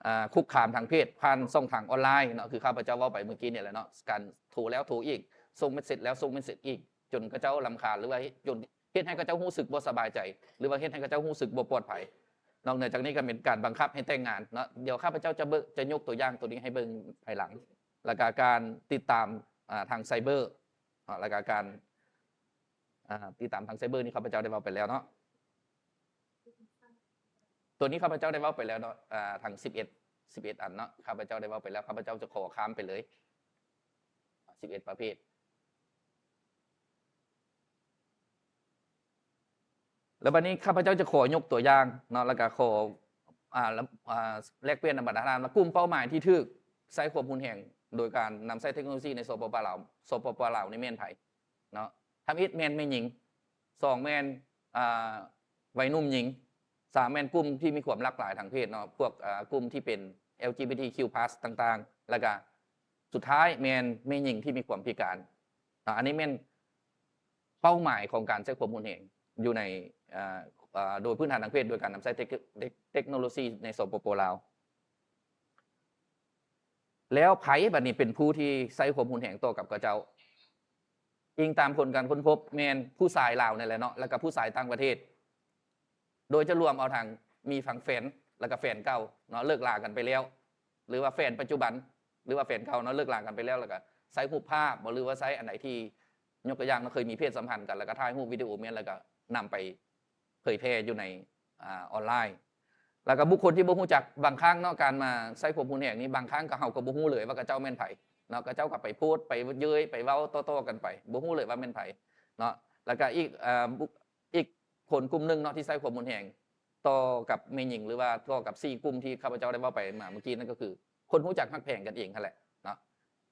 ອາ ຄຸກຄາມທາງເພດຜ່ານຊ່ອງທາງອອນລາຍເນາະ ຄືຂ້າພະເຈົ້າເວົ້າໄປເມື່ອກີ້ນີ້ແຫຼະເນາະ ການໂທແລ້ວໂທອີກ ສົ່ງເມສເຊັດແລ້ວສົ່ງເມສເຊັດອີກ ຈົນເຂົາເຈົ້າລຳຄານ ຫຼືວ່າເຮັດ ຈົນເຮັດໃຫ້ເຂົາເຈົ້າຮູ້ສຶກບໍ່ສະບາຍໃຈ ຫຼືວ່າເຮັດໃຫ້ເຂົາເຈົ້າຮູ້ສຶກບໍ່ປອດໄພ. ນອກເໜືອຈາກນີ້ກໍເປັນການບັງຄັບໃຫ້ແຕ່ງງານເນາະ. ດຽວຂ້າພະເຈົ້າຈະເບິ່ງ ຈະຍົກຕົວຢ່າງຕົວນີ້ໃຫ້ເບິ່ງພາຍຫຼັງ ແລ້ວກໍການຕິດຕາມ ອາ ທາງໄຊເບີເນາະ ແລ້ວກໍການ ອາ ຕິດຕາມທາງໄຊເບີນີ້ ຂ້າພະເຈົ້າໄດ້ເວົ້າໄປແລ້ວເນາະ. ຕົວນີ້ຂ້າພະເຈົ້າໄດ້ເວົ້າໄປແລ້ວເນາະ ອາ ທັງສິບເອັດ ສິບເອັດອັນເນາະ ຂ້າພະເຈົ້າໄດ້ເວົ້າໄປແລ້ວ ຂ້າພະເຈົ້າຈະຂໍຂ້າມໄປເລີຍ ສິບເອັດປະເພດ. ແລ້ວບັດນີ້ຂ້າພະເຈົ້າຈະຂໍຍົກຕົວຢ່າງເນາະ ແລ້ວກໍຂໍ ອາ ອາ ແລກປ່ຽນນຳບັນດາທ່ານວ່າ ກຸ່ມເປົ້າໝາຍທີ່ຖືກໃຊ້ຄວາມຮຸນແຮງໂດຍການນຳໃຊ້ເທັກໂນໂລຊີໃນ ສປປ ລາວ ສປປ ລາວນີ້ແມ່ນໃຜເນາະ. ທຳອິດແມ່ນແມ່ຍິງ, ສອງແມ່ນ ອາ ໄວໜຸ່ມຍິງ, ສາມແມ່ນກຸ່ມທີ່ມີຄວາມຫຼາກຫຼາຍທາງເພດເນາະ ພວກ ອາ ກຸ່ມທີ່ເປັນ ແອລຈີບີທີຄິວພລັສ ຕ່າງໆ ແລ້ວກະສຸດທ້າຍແມ່ນແມ່ຍິງທີ່ມີຄວາມພິການເນາະ. ອັນນີ້ແມ່ນເປົ້າໝາຍຂອງການໃຊ້ຄວາມຮຸນແຮງຢູ່ໃນ ອາ ອາ ໂດຍພື້ນຖານທາງເພດ ໂດຍການນຳໃຊ້ເທັກ ເທັກ ເທັກໂນໂລຊີໃນ ສປປ ລາວ. ແລ້ວໃຜບັດນີ້ເປັນຜູ້ທີ່ໃຊ້ຄວາມຮຸນແຮງຕໍ່ກັບເຂົາເຈົ້າ? ອີງຕາມຜົນການຄົ້ນພົບແມ່ນຜູ້ຊາຍລາວນີ້ແຫຼະເນາະ ແລ້ວກໍຜູ້ຊາຍຕ່າງປະເທດ ໂດຍຈະລວມເອົາທັງມີທັງແຟນ ແລ້ວກໍແຟນເກົ່າເນາະ ເລີກລາກັນໄປແລ້ວ ຫຼືວ່າແຟນປັດຈຸບັນ ຫຼືວ່າແຟນເກົ່າເນາະ ເລີກລາກັນໄປແລ້ວ ແລ້ວກໍໃຊ້ຮູບພາບບໍ ຫຼືວ່າໃຊ້ອັນໃດທີ່ ຍົກຕົວຢ່າງເນາະ ເຄີຍມີເພດສຳພັນກັນ ແລ້ວກໍຖ່າຍຮູບວິດີໂອແມ່ນ ແລ້ວກໍນຳໄປເຜີຍແຜ່ຢູ່ໃນ ອາ ອອນລາຍ ແລ້ວກໍບຸກຄົນທີ່ບໍ່ຮູ້ຈັກ ບາງຄັ້ງເນາະ ການມາໃຊ້ຄວາມຮຸນແຮງນີ້ ບາງຄັ້ງກໍເຮົາກໍບໍ່ຮູ້ເລີຍວ່າເຂົາເຈົ້າແມ່ນໃຜເນາະ ເຂົາເຈົ້າກໍໄປໂພສ ໄປເຍີ້ຍ ໄປເວົ້າຕໍ່ໆກັນໄປ ບໍ່ຮູ້ເລີຍວ່າແມ່ນໃຜເນາະ. ແລ້ວກໍອີກ ອາ ບຸກ ອີກຄົນກຸ່ມໜຶ່ງເນາະ ທີ່ໃຊ້ຄວາມຮຸນແຮງຕໍ່ກັບແມ່ຍິງ ຫຼືວ່າຕໍ່ກັບສີ່ກຸ່ມທີ່ຂ້າພະເຈົ້າໄດ້ເວົ້າໄປມາເມື່ອກີ້ນັ້ນ ກໍຄືຄົນຮູ້ຈັກຮັກແພງກັນເອງຫັ້ນແຫຼະເນາະ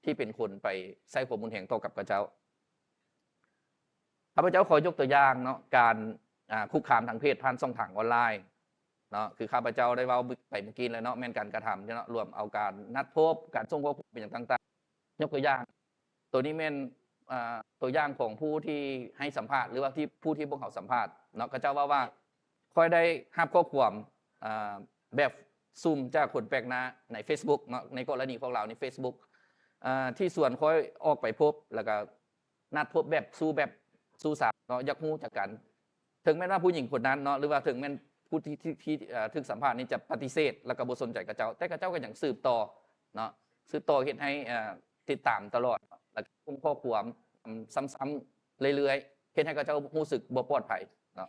ທີ່ເປັນຄົນໄປໃຊ້ຄວາມຮຸນແຮງຕໍ່ກັບເຂົາເຈົ້າ. ຂ້າພະເຈົ້າຂໍຍົກຕົວຢ່າງເນາະ ການ ອາ ຄຸກຄາມທາງເພດຜ່ານຊ່ອງທາງອອນລາຍເນາະ ຄືຂ້າພະເຈົ້າໄດ້ເວົ້າໄປເມື່ອກີ້ແລ້ວເນາະ ແມ່ນການກະທຳເນາະ ລວມເອົາການນັດພົບ ການສົ່ງຂໍ້ຄວາມ ເປັນຫຍັງຕ່າງໆ. ຍົກຕົວຢ່າງ ໂຕນີ້ແມ່ນ ອາ ຕົວຢ່າງຂອງຜູ້ທີ່ໃຫ້ສຳພາດ ຫຼືວ່າທີ່ ຜູ້ທີ່ພວກເຮົາສຳພາດເນາະ ເຂົາເຈົ້າເວົ້າວ່າ ຂ້ອຍໄດ້ຮັບຂໍ້ຄວາມ ອາ ແບບຊຸ່ມຈາກຄົນແປກໜ້າໃນເຟສບຸກເນາະ ໃນກໍລະນີຂອງລາວໃນເຟສບຸກ ອາ ທີ່ຊວນຂ້ອຍອອກໄປພົບ ແລ້ວກໍນັດພົບແບບຊູ້ ແບບຊູ້ສາວເນາະ ຢາກຮູ້ຈັກກັນ. ເຖິງແມ່ນວ່າຜູ້ຍິງຄົນນັ້ນເນາະ ຫຼືວ່າເຖິງແມ່ນຜູ້ທີ່ ທີ່ ທີ່ ເອີ ຖືກສຳພາດນີ້ຈະປະຕິເສດ ແລ້ວກໍບໍ່ສົນໃຈເຂົາເຈົ້າ ແຕ່ເຂົາເຈົ້າກໍຍັງສືບຕໍ່ເນາະ ສືບຕໍ່ເຮັດໃຫ້ ເອີ ຕິດຕາມຕະຫຼອດ ແລ້ວກໍສົ່ງຂໍ້ຄວາມຊ້ຳໆເລື້ອຍໆ ເຮັດໃຫ້ເຂົາເຈົ້າຮູ້ສຶກບໍ່ປອດໄພເນາະ.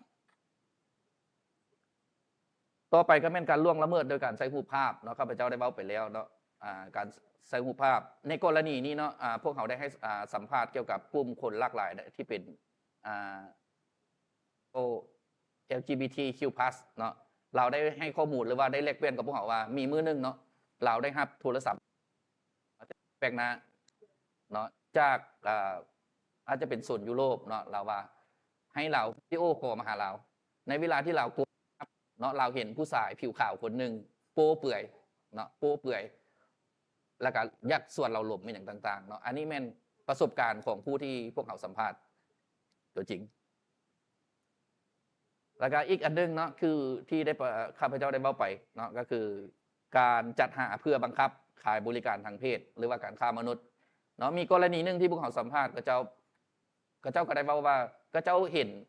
ຕໍ່ໄປກໍແມ່ນການລ່ວງລະເມີດໂດຍການໃຊ້ຮູບພາບເນາະ ຂ້າພະເຈົ້າໄດ້ເວົ້າໄປແລ້ວເນາະ ອາ ການໃຊ້ຮູບພາບ ໃນກໍລະນີນີ້ເນາະ ອາ ພວກເຮົາໄດ້ໃຫ້ ອາ ສຳພາດກ່ຽວກັບກຸ່ມຄົນຫຼາກຫຼາຍທີ່ເປັນ ອາ ໂອ ແອລຈີບີທີຄິວພລັສເນາະ ລາວໄດ້ໃຫ້ຂໍ້ມູນ ຫຼືວ່າໄດ້ແລກປ່ຽນກັບພວກເຮົາວ່າ ມີມື້ໜຶ່ງເນາະ ລາວໄດ້ຮັບໂທລະສັບ ແປກໜ້າເນາະ ຈາກ ອາ ອາດຈະເປັນໂຊນຢູໂຣບເນາະ ລາວວ່າໃຫ້ລາວວິດີໂອຄໍມາຫາລາວ ໃນເວລາທີ່ລາວກົດເນາະ ລາວເຫັນຜູ້ຊາຍຜິວຂາວຄົນໜຶ່ງໂປ້ເປືອຍເນາະ ໂປ້ເປືອຍ ແລ້ວກໍຢາກຊວນລາວລົມ ອີ່ຫຍັງຕ່າງໆເນາະ. ອັນນີ້ແມ່ນປະສົບການຂອງຜູ້ທີ່ພວກເຮົາສຳພາດຕົວຈິງ. ແລ້ວກໍອີກອັນໜຶ່ງເນາະ ຄືທີ່ໄດ້ປະ ຂ້າພະເຈົ້າໄດ້ເວົ້າໄປເນາະ ກໍຄືການຈັດຫາເພື່ອບັງຄັບຂາຍບໍລິການທາງເພດ ຫຼືວ່າການຄ້າມະນຸດເນາະ. ມີກໍລະນີໜຶ່ງທີ່ພວກເຮົາສຳພາດເຂົາເຈົ້າ ເຂົາເຈົ້າກໍໄດ້ເວົ້າວ່າ ເຂົາເຈົ້າເຫັນ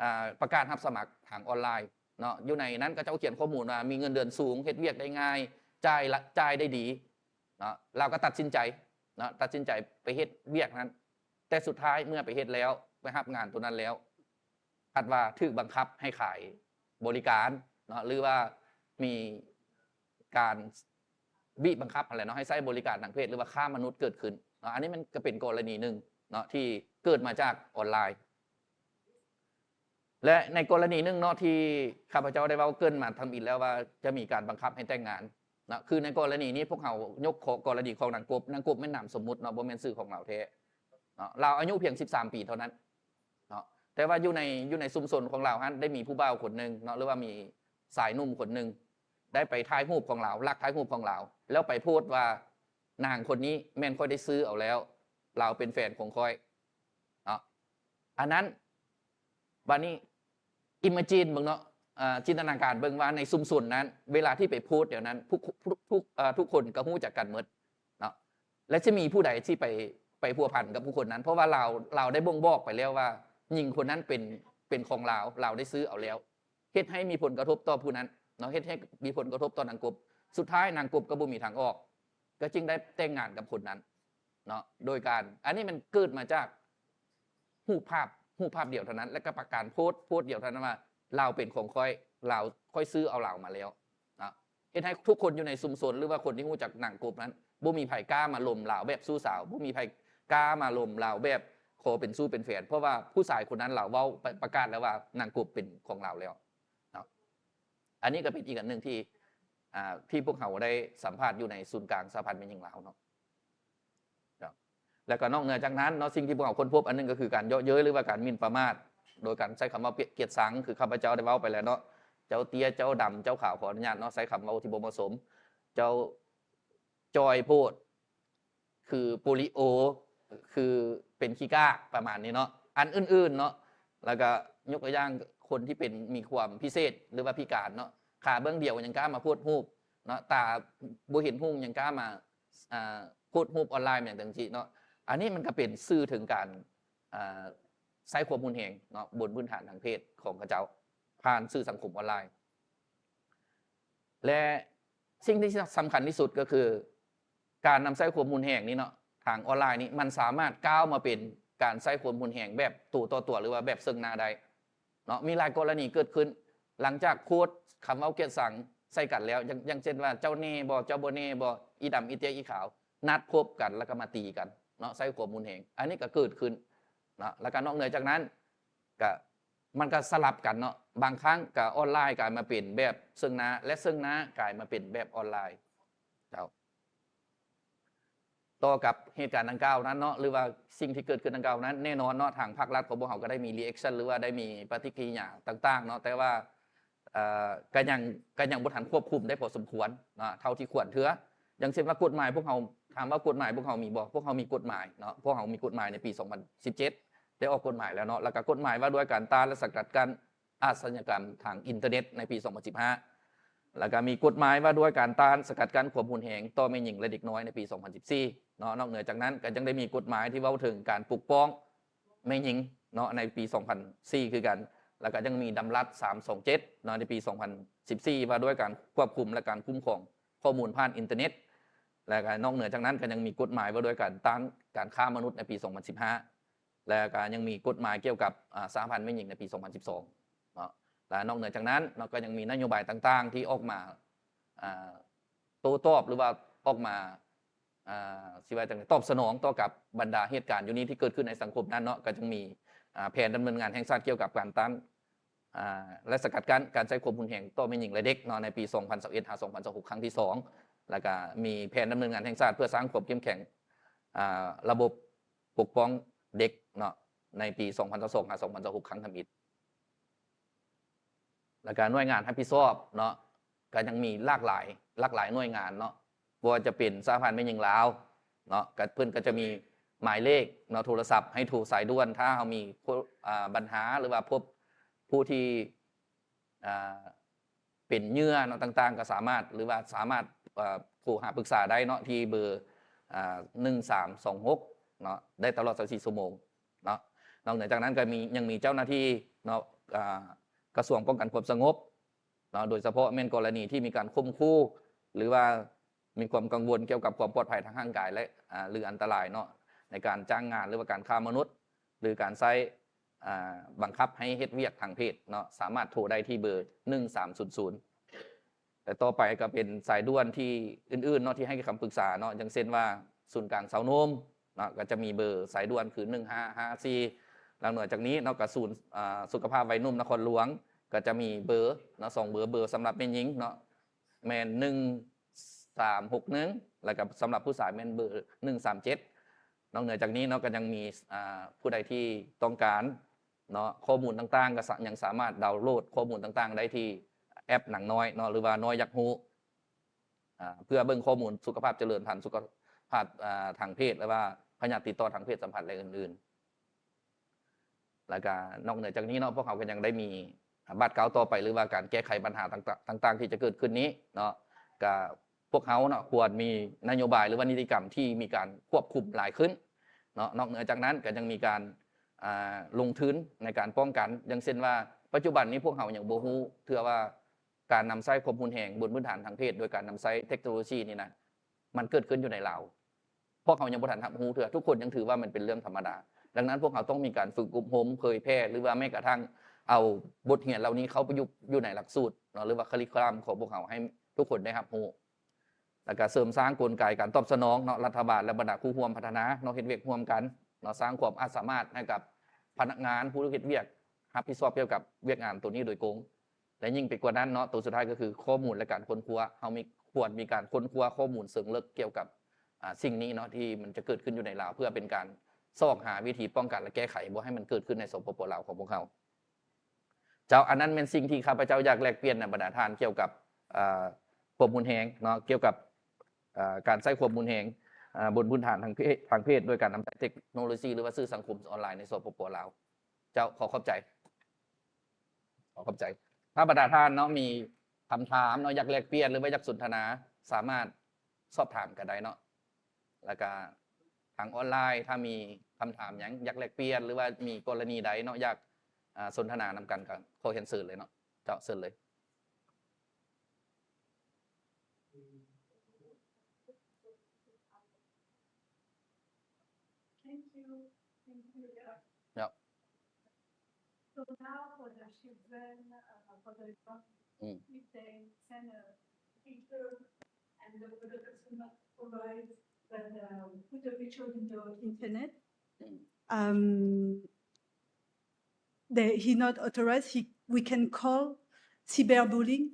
ອ່າ ປະກາດຮັບສະໝັກທາງອອນລາຍເນາະ ຢູ່ໃນນັ້ນເຂົາເຈົ້າຂຽນຂໍ້ມູນວ່າ ມີເງິນເດືອນສູງ ເຮັດວຽກໄດ້ງ່າຍ ຈ່າຍລະ ຈ່າຍໄດ້ດີເນາະ. ລາວກໍຕັດສິນໃຈເນາະ ຕັດສິນໃຈໄປເຮັດວຽກນັ້ນ ແຕ່ສຸດທ້າຍເມື່ອໄປເຮັດແລ້ວ ໄປຮັບງານໂຕນັ້ນແລ້ວ ພັດວ່າຖືກບັງຄັບໃຫ້ຂາຍບໍລິການເນາະ ຫຼືວ່າມີການບີບບັງຄັບຫັ້ນແຫຼະເນາະ ໃຫ້ໃຊ້ບໍລິການທາງເພດ ຫຼືວ່າຄ້າມະນຸດເກີດຂຶ້ນເນາະ. ອັນນີ້ມັນກໍເປັນກໍລະນີໜຶ່ງເນາະ ທີ່ເກີດມາຈາກອອນລາຍ ແລະ ໃນກໍລະນີໜຶ່ງເນາະ ທີ່ຂ້າພະເຈົ້າໄດ້ເວົ້າເກີ່ນມາທຳອິດແລ້ວວ່າ ຈະມີການບັງຄັບໃຫ້ແຕ່ງງານເນາະ ຄືໃນກໍລະນີນີ້ ພວກເຮົາຍົກ ກໍລະນີຂອງນາງກົບ ນາງກົບແມ່ນນາມສົມມຸດເນາະ ບໍ່ແມ່ນຊື່ຂອງລາວແທ້ເນາະ ລາວອາຍຸພຽງສິບສາມປີເທົ່ານັ້ນ ເນາະ ແຕ່ວ່າຢູ່ໃນ ຢູ່ໃນຊຸມຊົນຂອງລາວຫັ້ນ ໄດ້ມີຜູ້ບ່າວຄົນໜຶ່ງເນາະ ຫຼືວ່າມີຊາຍໜຸ່ມຄົນໜຶ່ງ ໄດ້ໄປຖ່າຍຮູບຂອງລາວ ລັກຖ່າຍຮູບຂອງລາວ ແລ້ວໄປໂພສວ່າ ນາງຄົນນີ້ແມ່ນຂ້ອຍໄດ້ຊື້ເອົາແລ້ວ ລາວເປັນແຟນຂອງຂ້ອຍເນາ ອັນນັ້ນ ບາດນີ້ imagine ເບິ່ງເນາະ ເອີ່ ຈິນຕະນາການເບິ່ງວ່າໃນຊຸມຊົນນັ້ນ ເວລາທີ່ໄປໂພສແນວນັ້ນ ຜູ້ ຜູ້ ເອີ່ ທຸກຄົນກໍຮູ້ຈັກກັນໝົດເນາະ ແລະ ຈະມີຜູ້ໃດທີ່ໄປ ໄປພົວພັນກັບຜູ້ຄົນນັ້ນ ເພາະວ່າລາວ ລາວໄດ້ບົ່ງບອກໄປແລ້ວວ່າຍິງຄົນນັ້ນເປັນ ເປັນຂອງລາວ ລາວໄດ້ຊື້ເອົາແລ້ວ ເຮັດໃຫ້ມີຜົນກະທົບຕໍ່ຜູ້ນັ້ນເນາະ ເຮັດໃຫ້ມີຜົນກະທົບຕໍ່ນາງກົບ ສຸດທ້າຍນາງກົບກໍບໍ່ມີທາງອອກ ກໍຈຶ່ງໄດ້ແຕ່ງງານກັບຄົນນັ້ນເນາະ ໂດຍການ ອັນນີ້ມັນເກີດມາຈາກຮູບພາບ ຮູບພາບດຽວເທົ່ານັ້ນ ແລະກໍປະກາດໂພສ ໂພສດຽວເທົ່ານັ້ນວ່າ ລາວເປັນຂອງຂ້ອຍ ລາວ ຂ້ອຍຊື້ເອົາລາວມາແລ້ວເນາະ ເຮັດໃຫ້ທຸກຄົນຢູ່ໃນຊຸມຊົນ ຫຼືວ່າຄົນທີ່ຮູ້ຈັກນາງກົບນັ້ນ ບໍ່ມີໃຜກ້າມາລົມລາວແບບຊູ້ສາວ ບໍ່ມີໃຜກ້າມາລົມລາວແບບຂໍເປັນຊູ້ເປັນແຟນ ເພາະວ່າຜູ້ຊາຍຄົນນັ້ນລາວເວົ້າປະ ປະກາດແລ້ວວ່ານາງກົບເປັນຂອງລາວແລ້ວເນາະ ອັນນີ້ກໍເປັນອີກອັນໜຶ່ງທີ່ ອ່າ ທີ່ພວກເຮົາໄດ້ສຳພາດຢູ່ໃນສູນກາງສະຫະພັນແມ່ຍິງລາວເນາະ ເນາະ ແລ້ວກໍນອກເໜືອຈາກນັ້ນເນາະ ສິ່ງທີ່ພວກເຮົາຄົ້ນພົບອັນໜຶ່ງກໍຄືການເຍາະເຍີ້ຍ ຫຼືວ່າການໝິ່ນປະໝາດ ໂດຍການໃຊ້ຄຳເວົ້າກຽດຊັງ ຄືຂ້າພະເຈົ້າໄດ້ເວົ້າໄປແລ້ວເນາະ ເຈົ້າເຕ້ຍ ເຈົ້າດຳ ເຈົ້າຂາວ ຂໍອະນຸຍາດເນາະ ໃຊ້ຄຳເວົ້າທີ່ບໍ່ເໝາະສົມ ເຈົ້າຈ່ອຍໂພດ ຄືໂປລິໂອ ຄືເປັນຂີ້ກາກ ປະມານນີ້ເນາະ ອັນອື່ນໆເນາະ ແລ້ວກໍຍົກຕົວຢ່າງຄົນທີ່ເປັນ ມີຄວາມພິເສດ ຫຼືວ່າພິການເນາະ ຂາເບື້ອງດຽວຍັງກ້າມາໂພສຮູບເນາະ ຕາບໍ່ເຫັນຮຸ່ງຍັງກ້າມາ ອ່າ ໂພສຮູບອອນລາຍ ແມ່ນຈັ່ງຊີ້ເນາະ ອັນນີ້ມັນກໍເປັນສື່ເຖິງການ ອ່າ ໃຊ້ຄວາມຮຸນແຮງເນາະ ບົນພື້ນຖານທາງເພດຂອງເຂົາເຈົ້າ ຜ່ານສື່ສັງຄົມອອນລາຍ ແລະ ສິ່ງທີ່ສຳຄັນທີ່ສຸດກໍຄື ການນຳໃຊ້ຄວາມຮຸນແຮງນີ້ເນາະ ທາງອອນລາຍນີ້ ມັນສາມາດກ້າວມາເປັນການໃຊ້ຄວາມຮຸນແຮງແບບຕົວຕໍ່ຕົວ ຫຼືວ່າແບບເຊິ່ງໜ້າໄດ້ເນາະ ມີຫຼາຍກໍລະນີເກີດຂຶ້ນ ຫຼັງຈາກໂພສຄຳເວົ້າກຽດຊັງໃສ່ກັນແລ້ວ ຢ່າງ ຢ່າງເຊັ່ນວ່າ ເຈົ້າແນ່ບໍ່ ເຈົ້າບໍ່ແນ່ບໍ່ ອີດຳ ອີເຕ້ຍ ອີຂາວ ນັດພົບກັນ ແລ້ວກໍມາຕີກັນເນາະ ໃຊ້ຄວາມຮຸນແຮງ ອັນນີ້ກໍເກີດຂຶ້ນເນາະ ແລ້ວກໍນອກເໜືອຈາກນັ້ນ ກະ ມັນກະສະຫຼັບກັນເນາະ ບາງຄັ້ງກະອອນລາຍກາຍມາເປັນແບບເຊິ່ງໜ້າ ແລະ ເຊິ່ງໜ້າກາຍມາເປັນແບບອອນລາຍ ເຈົ້າ ຕໍ່ກັບເຫດການດັ່ງກ່າວນັ້ນເນາະ ຫຼືວ່າສິ່ງທີ່ເກີດຂຶ້ນດັ່ງກ່າວນັ້ນ ແນ່ນອນເນາະ ທາງພາກລັດຂອງພວກເຮົາກໍໄດ້ມີ reaction ຫຼືວ່າໄດ້ມີປະຕິກິລິຍາຕ່າງໆເນາະ ແຕ່ວ່າ ເອີ່ ກໍຍັງ ກໍຍັງບໍ່ທັນຄວບຄຸມໄດ້ພໍສົມຄວນເນາະ ເທົ່າທີ່ຄວນເທື່ອ ຢ່າງເຊັ່ນວ່າກົດໝາຍພວກເຮົາ ຖາມວ່າກົດໝາຍພວກເຮົາມີບໍ່? ພວກເຮົາມີກົດໝາຍເນາະ ພວກເຮົາມີກົດໝາຍໃນປີສອງພັນສິບເຈັດ ໄດ້ອອກກົດໝາຍແລ້ວເນາະ ແລ້ວກໍກົດໝາຍວ່າດ້ວຍການຕ້ານ ແລະ ສະກັດກັ້ນອາຊະຍາກຳທາງອິນເຕີເນັດໃນປີສອງພັນສິບຫ້າ ແລ້ວກໍມີກົດໝາຍວ່າດ້ວຍການຕ້ານ ສະກັດກັ້ນຄວາມຮຸນແຮງຕໍ່ແມ່ຍິງ ແລະ ເດັກນ້ອຍໃນປີສອງພັນສິບສີ່ເນາະ ນອກເໜືອຈາກນັ້ນກໍຍັງໄດ້ມີກົດໝາຍທີ່ເວົ້າເຖິງການປົກປ້ອງ ແມ່ຍິງເນາະ ໃນປີສອງພັນສີ່ຄືກັນ ແລ້ວກໍຍັງມີດຳລັດສາມສອງເຈັດເນາະ ໃນປີສອງພັນສິບສີ່ ວ່າດ້ວຍການຄວບຄຸມ ແລະ ການຄຸ້ມຄອງຂໍ້ມູນຜ່ານອິນເຕີເນັດ ແລ້ວກໍນອກເໜືອຈາກນັ້ນກໍຍັງມີກົດໝາຍວ່າດ້ວຍການຕ້ານການຄ້າມະນຸດໃນປີສອງພັນສິບຫ້າ ແລ້ວກໍຍັງມີກົດໝາຍກ່ຽວກັບ ອາ ສະຫະພັນແມ່ຍິງໃນປີສອງພັນສິບສອງເນາະ ແລະ ນອກເໜືອຈາກນັ້ນເນາະ ກໍຍັງມີນະໂຍບາຍຕ່າງໆທີ່ອອກມາ ອາ ໂຕ້ຕອບ ຫຼືວ່າອອກມາ ອ່າ ຊິວ່າຈັ່ງໃດ ຕອບສະໜອງຕໍ່ກັບບັນດາເຫດການຢູ່ນີ້ທີ່ເກີດຂຶ້ນໃນສັງຄົມນັ້ນເນາະ ກໍຈຶ່ງມີ ອ່າ ແຜນດຳເນີນງານແຫ່ງຊາດກ່ຽວກັບການຕ້ານ ອ່າ ແລະ ສະກັດກັ້ນການໃຊ້ຄວາມຮຸນແຮງຕໍ່ແມ່ຍິງ ແລະ ເດັກເນາະ ໃນປີສອງພັນຊາວເອັດ ຫາ ສອງພັນຊາວຫົກ ຄັ້ງທີສອງ ແລ້ວກະມີແຜນດຳເນີນງານແຫ່ງຊາດເພື່ອສ້າງຄວາມເຂັ້ມແຂງ ອ່າ ລະບົບປົກປ້ອງເດັກເນາະ ໃນປີສອງພັນຊາວສອງ ຫາ ສອງພັນຊາວຫົກ ຄັ້ງທຳອິດ. ແລ້ວກະໜ່ວຍງານຮັບຜິດຊອບເນາະ ກະຍັງມີຫຼາກຫຼາຍ ຫຼາກຫຼາຍໜ່ວຍງານເນາະ ບໍ່ວ່າຈະເປັນສະຫະພັນແມ່ຍິງລາວເນາະ ກະ ເພິ່ນກະຈະມີໝາຍເລກເນາະ ໂທລະສັບໃຫ້ໂທສາຍດ່ວນ ຖ້າເຮົາມີ ໂຄ ອາ ບັນຫາ ຫຼືວ່າພົບຜູ້ທີ່ ອາ ເປັນເຫຍື່ອເນາະ ຕ່າງໆ ກໍສາມາດ ຫຼືວ່າສາມາດ ເອີ່ ໂທຫາປຶກສາໄດ້ເນາະ ທີ່ເບີ ອາ ໜຶ່ງສາມສອງຫົກເນາະ ໄດ້ຕະຫຼອດຊາວສີ່ຊົ່ວໂມງເນາະ. ນອກເໜືອຈາກນັ້ນກໍມີ ຍັງມີເຈົ້າໜ້າທີ່ເນາະ ອາ ກະຊວງປ້ອງກັນຄວາມສະຫງົບເນາະ ໂດຍສະເພາະແມ່ນກໍລະນີທີ່ມີການຂົ່ມຂູ່ ຫຼືວ່າມີຄວາມກັງວົນກ່ຽວກັບຄວາມປອດໄພທາງຮ່າງກາຍ ແລະ ອາ ຫຼືອັນຕະລາຍເນາະ ໃນການຈ້າງງານ ຫຼືວ່າການຄ້າມະນຸດ ຫຼືການໃຊ້ ອ່າ ບັງຄັບໃຫ້ເຮັດວຽກທາງເພດເນາະ ສາມາດໂທໄດ້ທີ່ເບີໜຶ່ງສາມສູນສູນ ແລະ ຕໍ່ໄປກໍເປັນສາຍດ່ວນທີ່ອື່ນໆເນາະ ທີ່ໃຫ້ຄຳປຶກສາເນາະ ຢ່າງເຊັ່ນວ່າ ສູນກາງຊາວໜຸ່ມເນາະ ກໍຈະມີເບີສາຍດ່ວນຄືໜຶ່ງຫ້າຫ້າສີ່ ນອກເໜືອຈາກນີ້ເນາະ ກໍສູນ ອ່າ ສຸຂະພາບໄວໜຸ່ມນະຄອນຫຼວງ ກໍຈະມີເບີເນາະ ສອງເບີ ເບີສຳລັບແມ່ຍິງເນາະ ແມ່ນໜຶ່ງສາມຫົກໜຶ່ງ ແລ້ວກໍສຳລັບຜູ້ຊາຍແມ່ນເບີໜຶ່ງສາມເຈັດ. ນອກເໜືອຈາກນີ້ເນາະ ກໍຍັງມີ ອ່າ ຜູ້ໃດທີ່ຕ້ອງການເນາະ ຂໍ້ມູນຕ່າງໆ ກໍສະ ຍັງສາມາດດາວໂຫຼດຂໍ້ມູນຕ່າງໆໄດ້ທີ່ແອັບໜັງນ້ອຍເນາະ ຫຼືວ່ານ້ອຍຢາກຮູ້ ອ່າ ເພື່ອເບິ່ງຂໍ້ມູນສຸຂະພາບຈະເລີນພັນ ສຸຂະພາບ ອ່າ ທາງເພດ ຫຼືວ່າພະຍາດຕິດຕໍ່ທາງເພດສຳພັນ ແລະ ອື່ນໆ. ແລ້ວກະນອກເໜືອຈາກນີ້ເນາະ ພວກເຮົາກໍຍັງໄດ້ມີບາດກ້າວຕໍ່ໄປ ຫຼືວ່າການແກ້ໄຂບັນຫາຕ່າງໆ ຕ່າງໆ ທີ່ຈະເກີດຂຶ້ນນີ້ເນາະ ກະພວກເຮົາເນາະ ຄວນມີນະໂຍບາຍ ຫຼືວ່ານິຕິກຳທີ່ມີການຄວບຄຸມຫຼາຍຂຶ້ນເນາະ. ນອກເໜືອຈາກນັ້ນກໍຍັງມີການ ອ່າ ລົງທຶນໃນການປ້ອງກັນ ຢ່າງເຊັ່ນວ່າ ປັດຈຸບັນນີ້ພວກເຮົາຍັງບໍ່ຮູ້ເທື່ອວ່າ ການນຳໃຊ້ຄວາມຮຸນແຮງບົນພື້ນຖານທາງເພດ ໂດຍການນຳໃຊ້ເທັກໂນໂລຊີນີ້ນະ ມັນເກີດຂຶ້ນຢູ່ໃນລາວ. ພວກເຮົາຍັງບໍ່ທັນຮັບຮູ້ເທື່ອ, ທຸກຄົນຍັງຖືວ່າມັນເປັນເລື່ອງທຳມະດາ. ດັ່ງນັ້ນ ພວກເຮົາຕ້ອງມີການຝຶກອົບຮົມ, ເຜີຍແຜ່ ຫຼືວ່າແມ້ກະທັ້ງເອົາບົດຮຽນເຫຼົ່ານີ້ເຂົ້າໄປຢູ່ ຢູ່ໃນຫຼັກສູດເນາະ ຫຼືວ່າຄາລິຄູລັມຂອງພວກເຮົາ ໃຫ້ທຸກຄົນໄດ້ຮັບຮູ້. ແລ້ວກະເສີມສ້າງກົນໄກການຕອບສະໜອງເນາະ, ລັດຖະບານ ແລະ ບັນດາຄູ່ຮ່ວມພັດທະນາເນາະ ເຮັດວຽກຮ່ວມກັນເນາະ, ສ້າງຄວາມອາດສາມາດໃຫ້ກັບພະນັກງານຜູ້ເຮັດວຽກຮັບຜິດຊອບກ່ຽວກັບວຽກງານໂຕນີ້ໂດຍກົງ. ແລະ ຍິ່ງໄປກວ່ານັ້ນເນາະ ໂຕສຸດທ້າຍກໍຄືຂໍ້ມູນ ແລະ ການຄົ້ນຄວ້າ. ເຮົາມີ ຄວນມີການຄົ້ນຄວ້າຂໍ້ມູນເຊີງເລິກກ່ຽວກັບ ອ່າ ສິ່ງນີ້ເນາະ ທີ່ມັນຈະເກີດຂຶ້ນຢູ່ໃນລາວ ເພື່ອເປັນການຊອກຫາວິທີປ້ອງກັນ ແລະ ແກ້ໄຂບໍ່ໃຫ້ມັນເກີດຂຶ້ນໃນ ສປປ ລາວ ຂອງພວກເຮົາ. ເຈົ້າ, ອັນນັ້ນແມ່ນສິ່ງທີ່ຂ້າພະເຈົ້າຢາກແລກປ່ຽນນຳບັນດາທ່ານກ່ຽວກັບ ເອີ ຄວາມຮຸນແຮງເນາະ, ກ່ຽວກັບ ເອີ ການໃຊ້ຄວາມຮຸນແຮງ ເອີ ບົນພື້ນຖານທາງເພດ ທາງເພດ ໂດຍການນຳໃຊ້ເທັກໂນໂລຊີ ຫຼືວ່າສື່ສັງຄົມອອນລາຍໃນ ສປປ ລາວ. ເຈົ້າ, ຂໍຂອບໃຈ. ຂໍຂອບໃຈ. ຖ້າບັນດາທ່ານເນາະ ມີຄຳຖາມເນາະ ຢາກແລກປ່ຽນ ຫຼືວ່າຢາກສົນທະນາ ສາມາດສອບຖາມກັນໄດ້ເນາະ. ແລ້ວກະທາງອອນລາຍ ຖ້າມີຄຳຖາມຫຍັງຢາກແລກປ່ຽນ ຫຼືວ່າມີກໍລະນີໃດເນາະ ຢາກ ອ່າ ສົນທະນານຳກັນ ກໍຂໍຮຽນເຊີນເລີຍເນາະ. ເຈົ້າ, ເຊີນເລີຍ. Thank you. Thank you. Yeah. Yeah. So now for the children, uh, for the young, mm, if they send a picture and the, the person not provide, but, uh, put the picture in the internet, mm, um, they, he not authorized, he, we can call cyberbullying.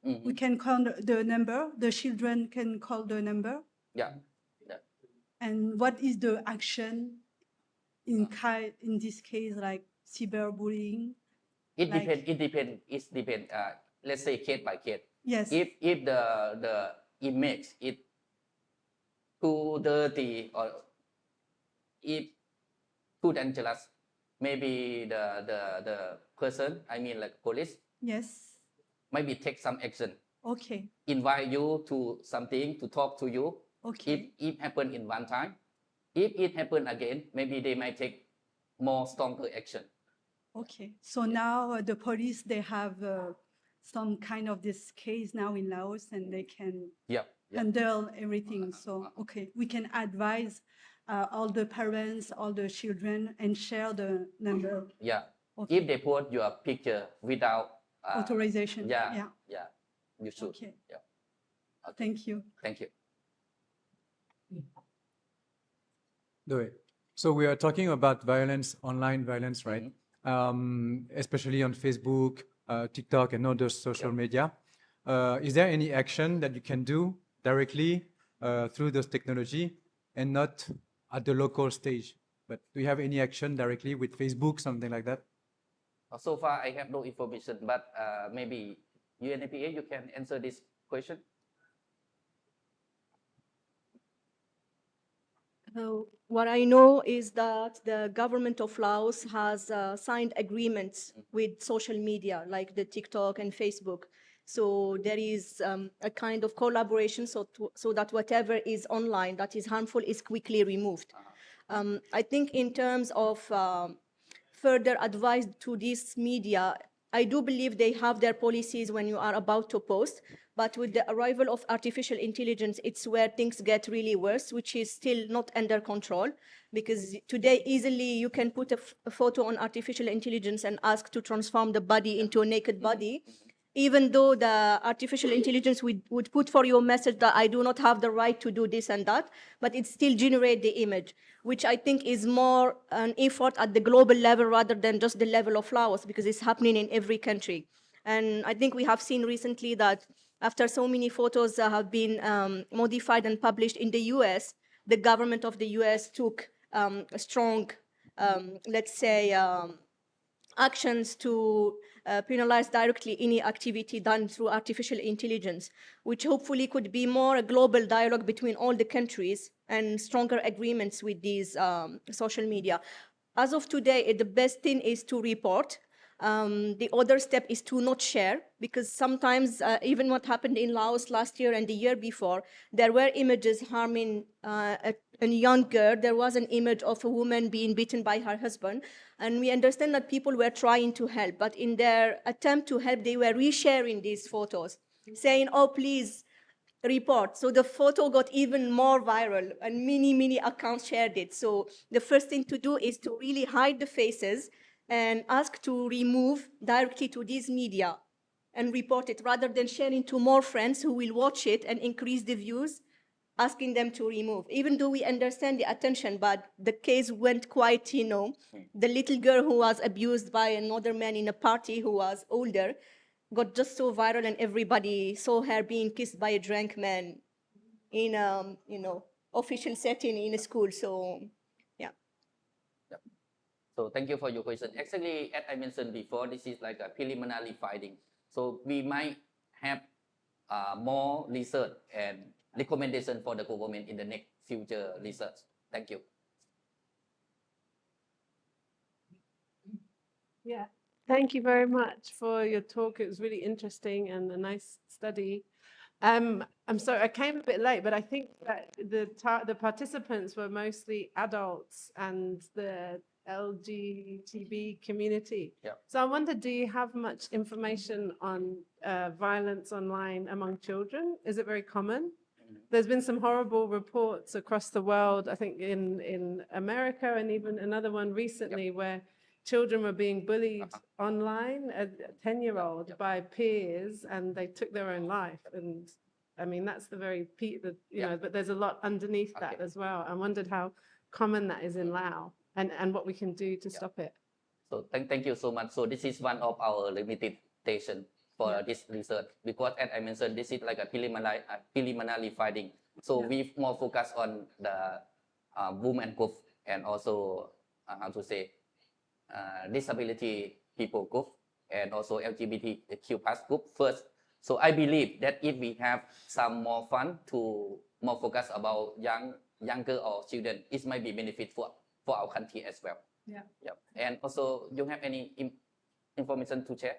Mm-hmm. We can call the, the number. The children can call the number. Yeah. Yeah. And what is the action in, ah, ki-, in this case, like cyberbullying? It, like, depend. It depend. It depend. Uh, let's say case by case. Yes. If, if the, the image is too dirty or if too dangerous, maybe the, the, the person, I mean, like, police, yes, maybe take some action. Okay. Invite you to something, to talk to you. Okay. If, if happen in one time, if it happen again, maybe they might take more stronger action. Okay. So now, uh, the police, they have, uh, some kind of this case now in Laos, and they can, yeah, yeah, handle everything. Uh-huh. So, uh-huh, okay, we can advise, uh, all the parents, all the children, and share the number. Yeah. Okay. If they post your picture without, uh, authorization. Yeah, yeah, yeah. You should. Okay. Yeah. Okay. Thank you. Thank you. Do it. So we are talking about violence, online violence, right? Mm-hmm. Um, especially on Facebook, uh, TikTok, and other social, yeah, media. Uh, is there any action that you can do directly, uh, through those technology and not at the local stage? But do you have any action directly with Facebook, something like that? Uh, so far, I have no information, but, uh, maybe U N F P A, you can answer this question. Uh, what I know is that the government of Laos has, uh, signed agreements, mm, with social media, like the TikTok and Facebook. So there is, um, a kind of collaboration so to, so that whatever is online that is harmful is quickly removed. Uh-huh. Um, I think in terms of, um, further advice to this media, I do believe they have their policies when you are about to post, but with the arrival of artificial intelligence, it's where things get really worse, which is still not under control, because today easily you can put a f-, a photo on artificial intelligence and ask to transform the body into a naked body, even though the artificial intelligence would, would put for you a message that I do not have the right to do this and that, but it still generate the image, which I think is more an effort at the global level rather than just the level of Laos, because it's happening in every country. And I think we have seen recently that after so many photos, uh, have been, um, modified and published in the U S, the government of the U S took, um, a strong, um, let's say, um, actions to, uh, penalize directly any activity done through artificial intelligence, which hopefully could be more a global dialogue between all the countries and stronger agreements with these, um, social media. as of today, it, the best thing is to report. Um, the other step is to not share, because sometimes, uh, even what happened in Laos last year and the year before, there were images harming, uh, a, a young girl. There was an image of a woman being beaten by her husband, and we understand that people were trying to help, but in their attempt to help, they were resharing these photos, saying, "Oh, please report." So the photo got even more viral, and many, many accounts shared it. So the first thing to do is to really hide the faces and ask to remove directly to these media and report it, rather than sharing to more friends who will watch it and increase the views, asking them to remove. Even though we understand the attention, but the case went quite, you know, the little girl who was abused by another man in a party who was older got just so viral, and everybody saw her being kissed by a drunk man in, um, you know, official setting in a school. So, yeah. So thank you for your question. Actually, as I mentioned before, this is like a preliminary finding. So we might have uh, more research and recommendation for the government in the next future research. Thank you. Yeah. Thank you very much for your talk. It was really interesting and a nice study. Um, I'm sorry, I came a bit late, but I think that the ta- the participants were mostly adults and the L G B T community. Yeah. So I wonder, do you have much information on uh, violence online among children? Is it very common? There's been some horrible reports across the world, I think in, in America, and even another one recently where children were being bullied online, a ten year old, by peers, and they took their own life. And I mean, that's the very, pe- the, you Yeah. know, but there's a lot underneath that Okay. as well. I wondered how common that is in Lao and, and what we can do to Yeah. stop it. So thank, thank you so much. So this is one of our limitation for Yeah. this research because, as I mentioned, this is like a preliminary, uh, preliminary finding. So Yeah. we more focus on the uh, women group and also uh, how to say uh, disability people group and also L G B T Q plus group first. So I believe that if we have some more fund to more focus about young younger or children, it might be benefit for for our country as well. Yeah. Yep. And also, you have any im- information to share?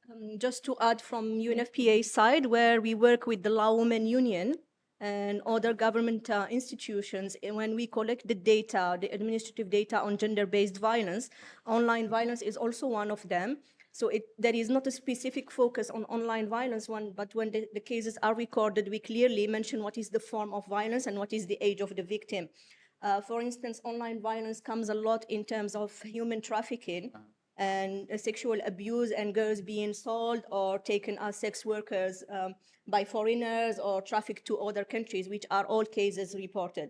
Um, just to add from U N F P A side, where we work with the Lao Women Union and other government uh, institutions, and when we collect the data, the administrative data on gender-based violence, online violence is also one of them. So it, there is not a specific focus on online violence, one, but when the, the cases are recorded, we clearly mention what is the form of violence and what is the age of the victim. Uh, for instance, online violence comes a lot in terms of human trafficking and uh, sexual abuse and girls being sold or taken as sex workers um, by foreigners or trafficked to other countries, which are all cases reported.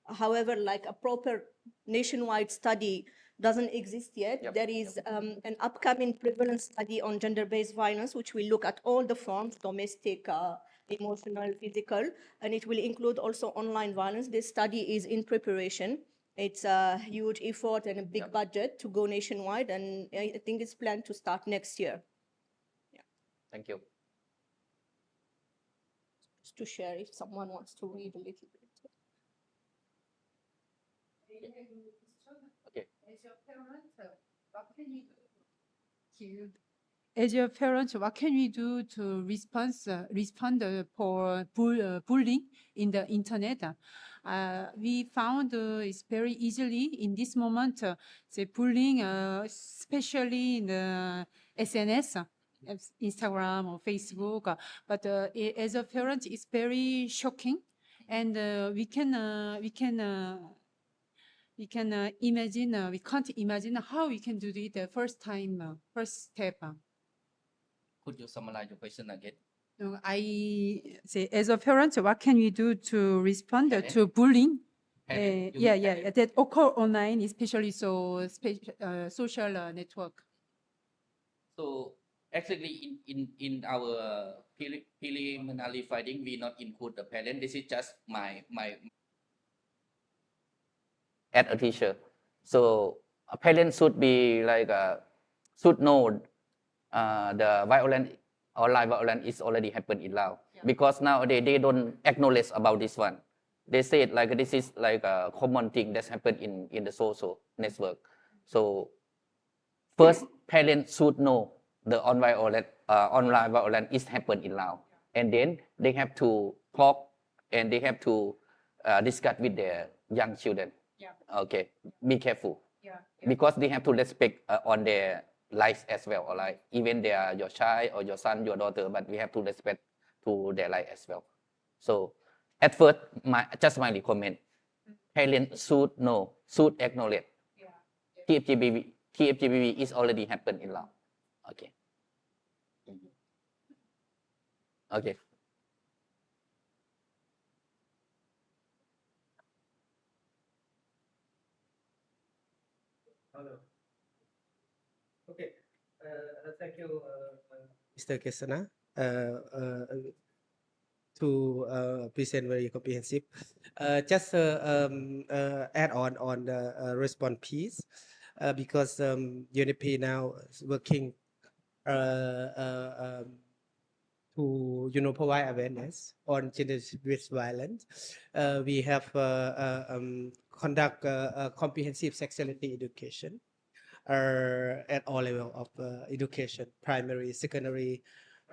However, like, a proper nationwide study doesn't exist yet. Yep. There is um, an upcoming prevalence study on gender-based violence, which will look at all the forms, domestic, uh, emotional, physical, and it will include also online violence. This study is in preparation. It's a huge effort and a big Yep. budget to go nationwide, and I I think it's planned to start next year. Thank you. Just to share if someone wants to read a little bit. Okay. As a parent, what can we do to respond, uh, respond uh, for bull, uh, bullying in the internet? Uh, we found uh, it's very easily in this moment, uh, the bullying, uh, especially in the S N S, uh, as Instagram or Facebook. Uh, but uh, i- as a parent, it's very shocking, and uh, we can uh, we can uh, we can uh, imagine uh, we can't imagine how we can do it the first time, uh, first step. Uh. Could you summarize your question again? No, I say, as a parent, what can we do to respond Parent? to bullying? Parent, Uh, you yeah, mean yeah, parent? That occur online, especially so spe- uh, social uh, network. So actually, in in in our preli- preliminary finding, we not include the parent. This is just my my as a teacher. So a parent should be like uh, should know uh, the violence, online violence is already happened in Laos because nowadays they don't acknowledge about this one. they said, like, this is, like, a common thing that's happened in, in the social network. So first, parents should know the online violence, uh, online violence is happened in Laos, and then they have to talk and they have to, uh, discuss with their young children. Yeah. Okay, be careful. Yeah, yeah. Because they have to respect, uh, on their lives as well, alright? Even they are your child or your son, your daughter, but we have to respect to their life as well. So at first, my, just my recommend, parents should know, should acknowledge. Yeah, yeah. T F G B V, T F G B V is already happened in Laos. Okay. Okay. Hello. Okay. Uh, uh, thank you, uh, uh, Mister Kesana, uh, uh, to, uh, present very comprehensive. Uh, just, uh, um, uh, add on, on the, uh, response piece, uh, because, um, U N F P A now is working, uh, uh, um, to, you know, provide awareness on gender-based violence. Uh, we have, uh, uh, um, conduct, uh, a comprehensive sexuality education, uh, at all level of, uh, education, primary, secondary,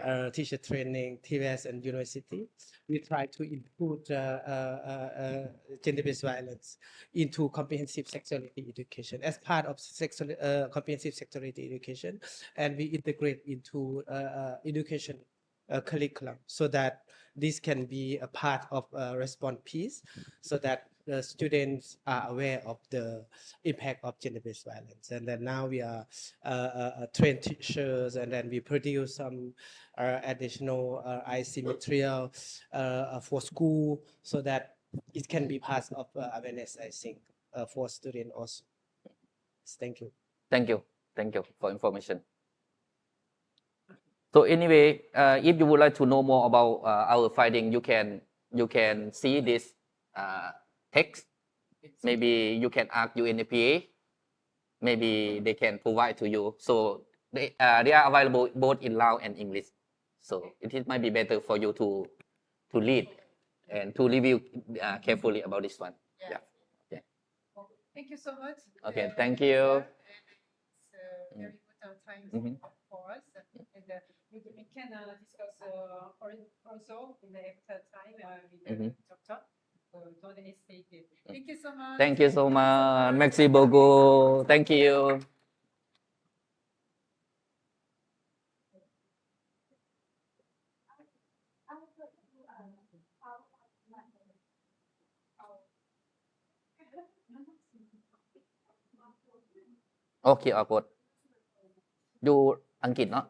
uh, teacher training, T V S, and university. We try to include, uh, uh, uh, uh, gender-based violence into comprehensive sexuality education as part of sexual, uh, comprehensive sexuality education, and we integrate into, uh, uh, education, uh, curriculum, so that this can be a part of a response piece, so that the students are aware of the impact of gender-based violence. And then now we are, uh, uh, uh, trained teachers, and then we produce some, uh, additional, uh, I C material, uh, uh, for school, so that it can be part of, uh, awareness, I think, uh, for student also. Thank you. Thank you. Thank you for information. So anyway, uh, if you would like to know more about, uh, our finding, you can, you can see this, uh, text. Maybe you can ask U N F P A. Maybe they can provide to you. So they, uh, they are available both in Lao and English. So it is, might be better for you to, to read and to review, uh, carefully about this one. Yeah. Yeah. Okay. Thank you so much. Okay, uh, thank you. It's a very important time for us. And, uh, we, we can, uh, discuss, uh, al-, also in the after time, uh, with the doctor. So don't hesitate. Thank you so much. Thank you so much. Merci beaucoup. Thank you. ໂອ້ ຄິວອາໂຄດ ຢູ່ອັງກິດເນາະ.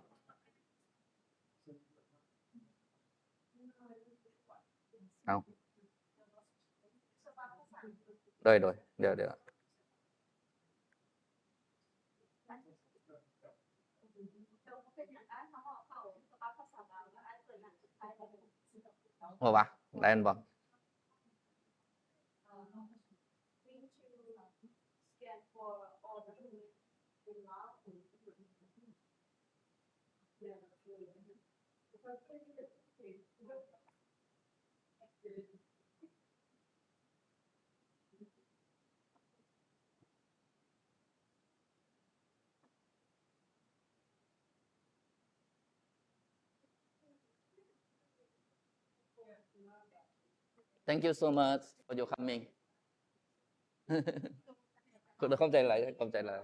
ເອົາ ໂດຍ ໂດຍ ດຽວ ດຽວ. ບໍ່ວະ ໄດ້ແມ່ນບໍ່? Thank you so much for your coming. ຂອບໃຈຫຼາຍ ຂອບໃຈຫຼາຍ.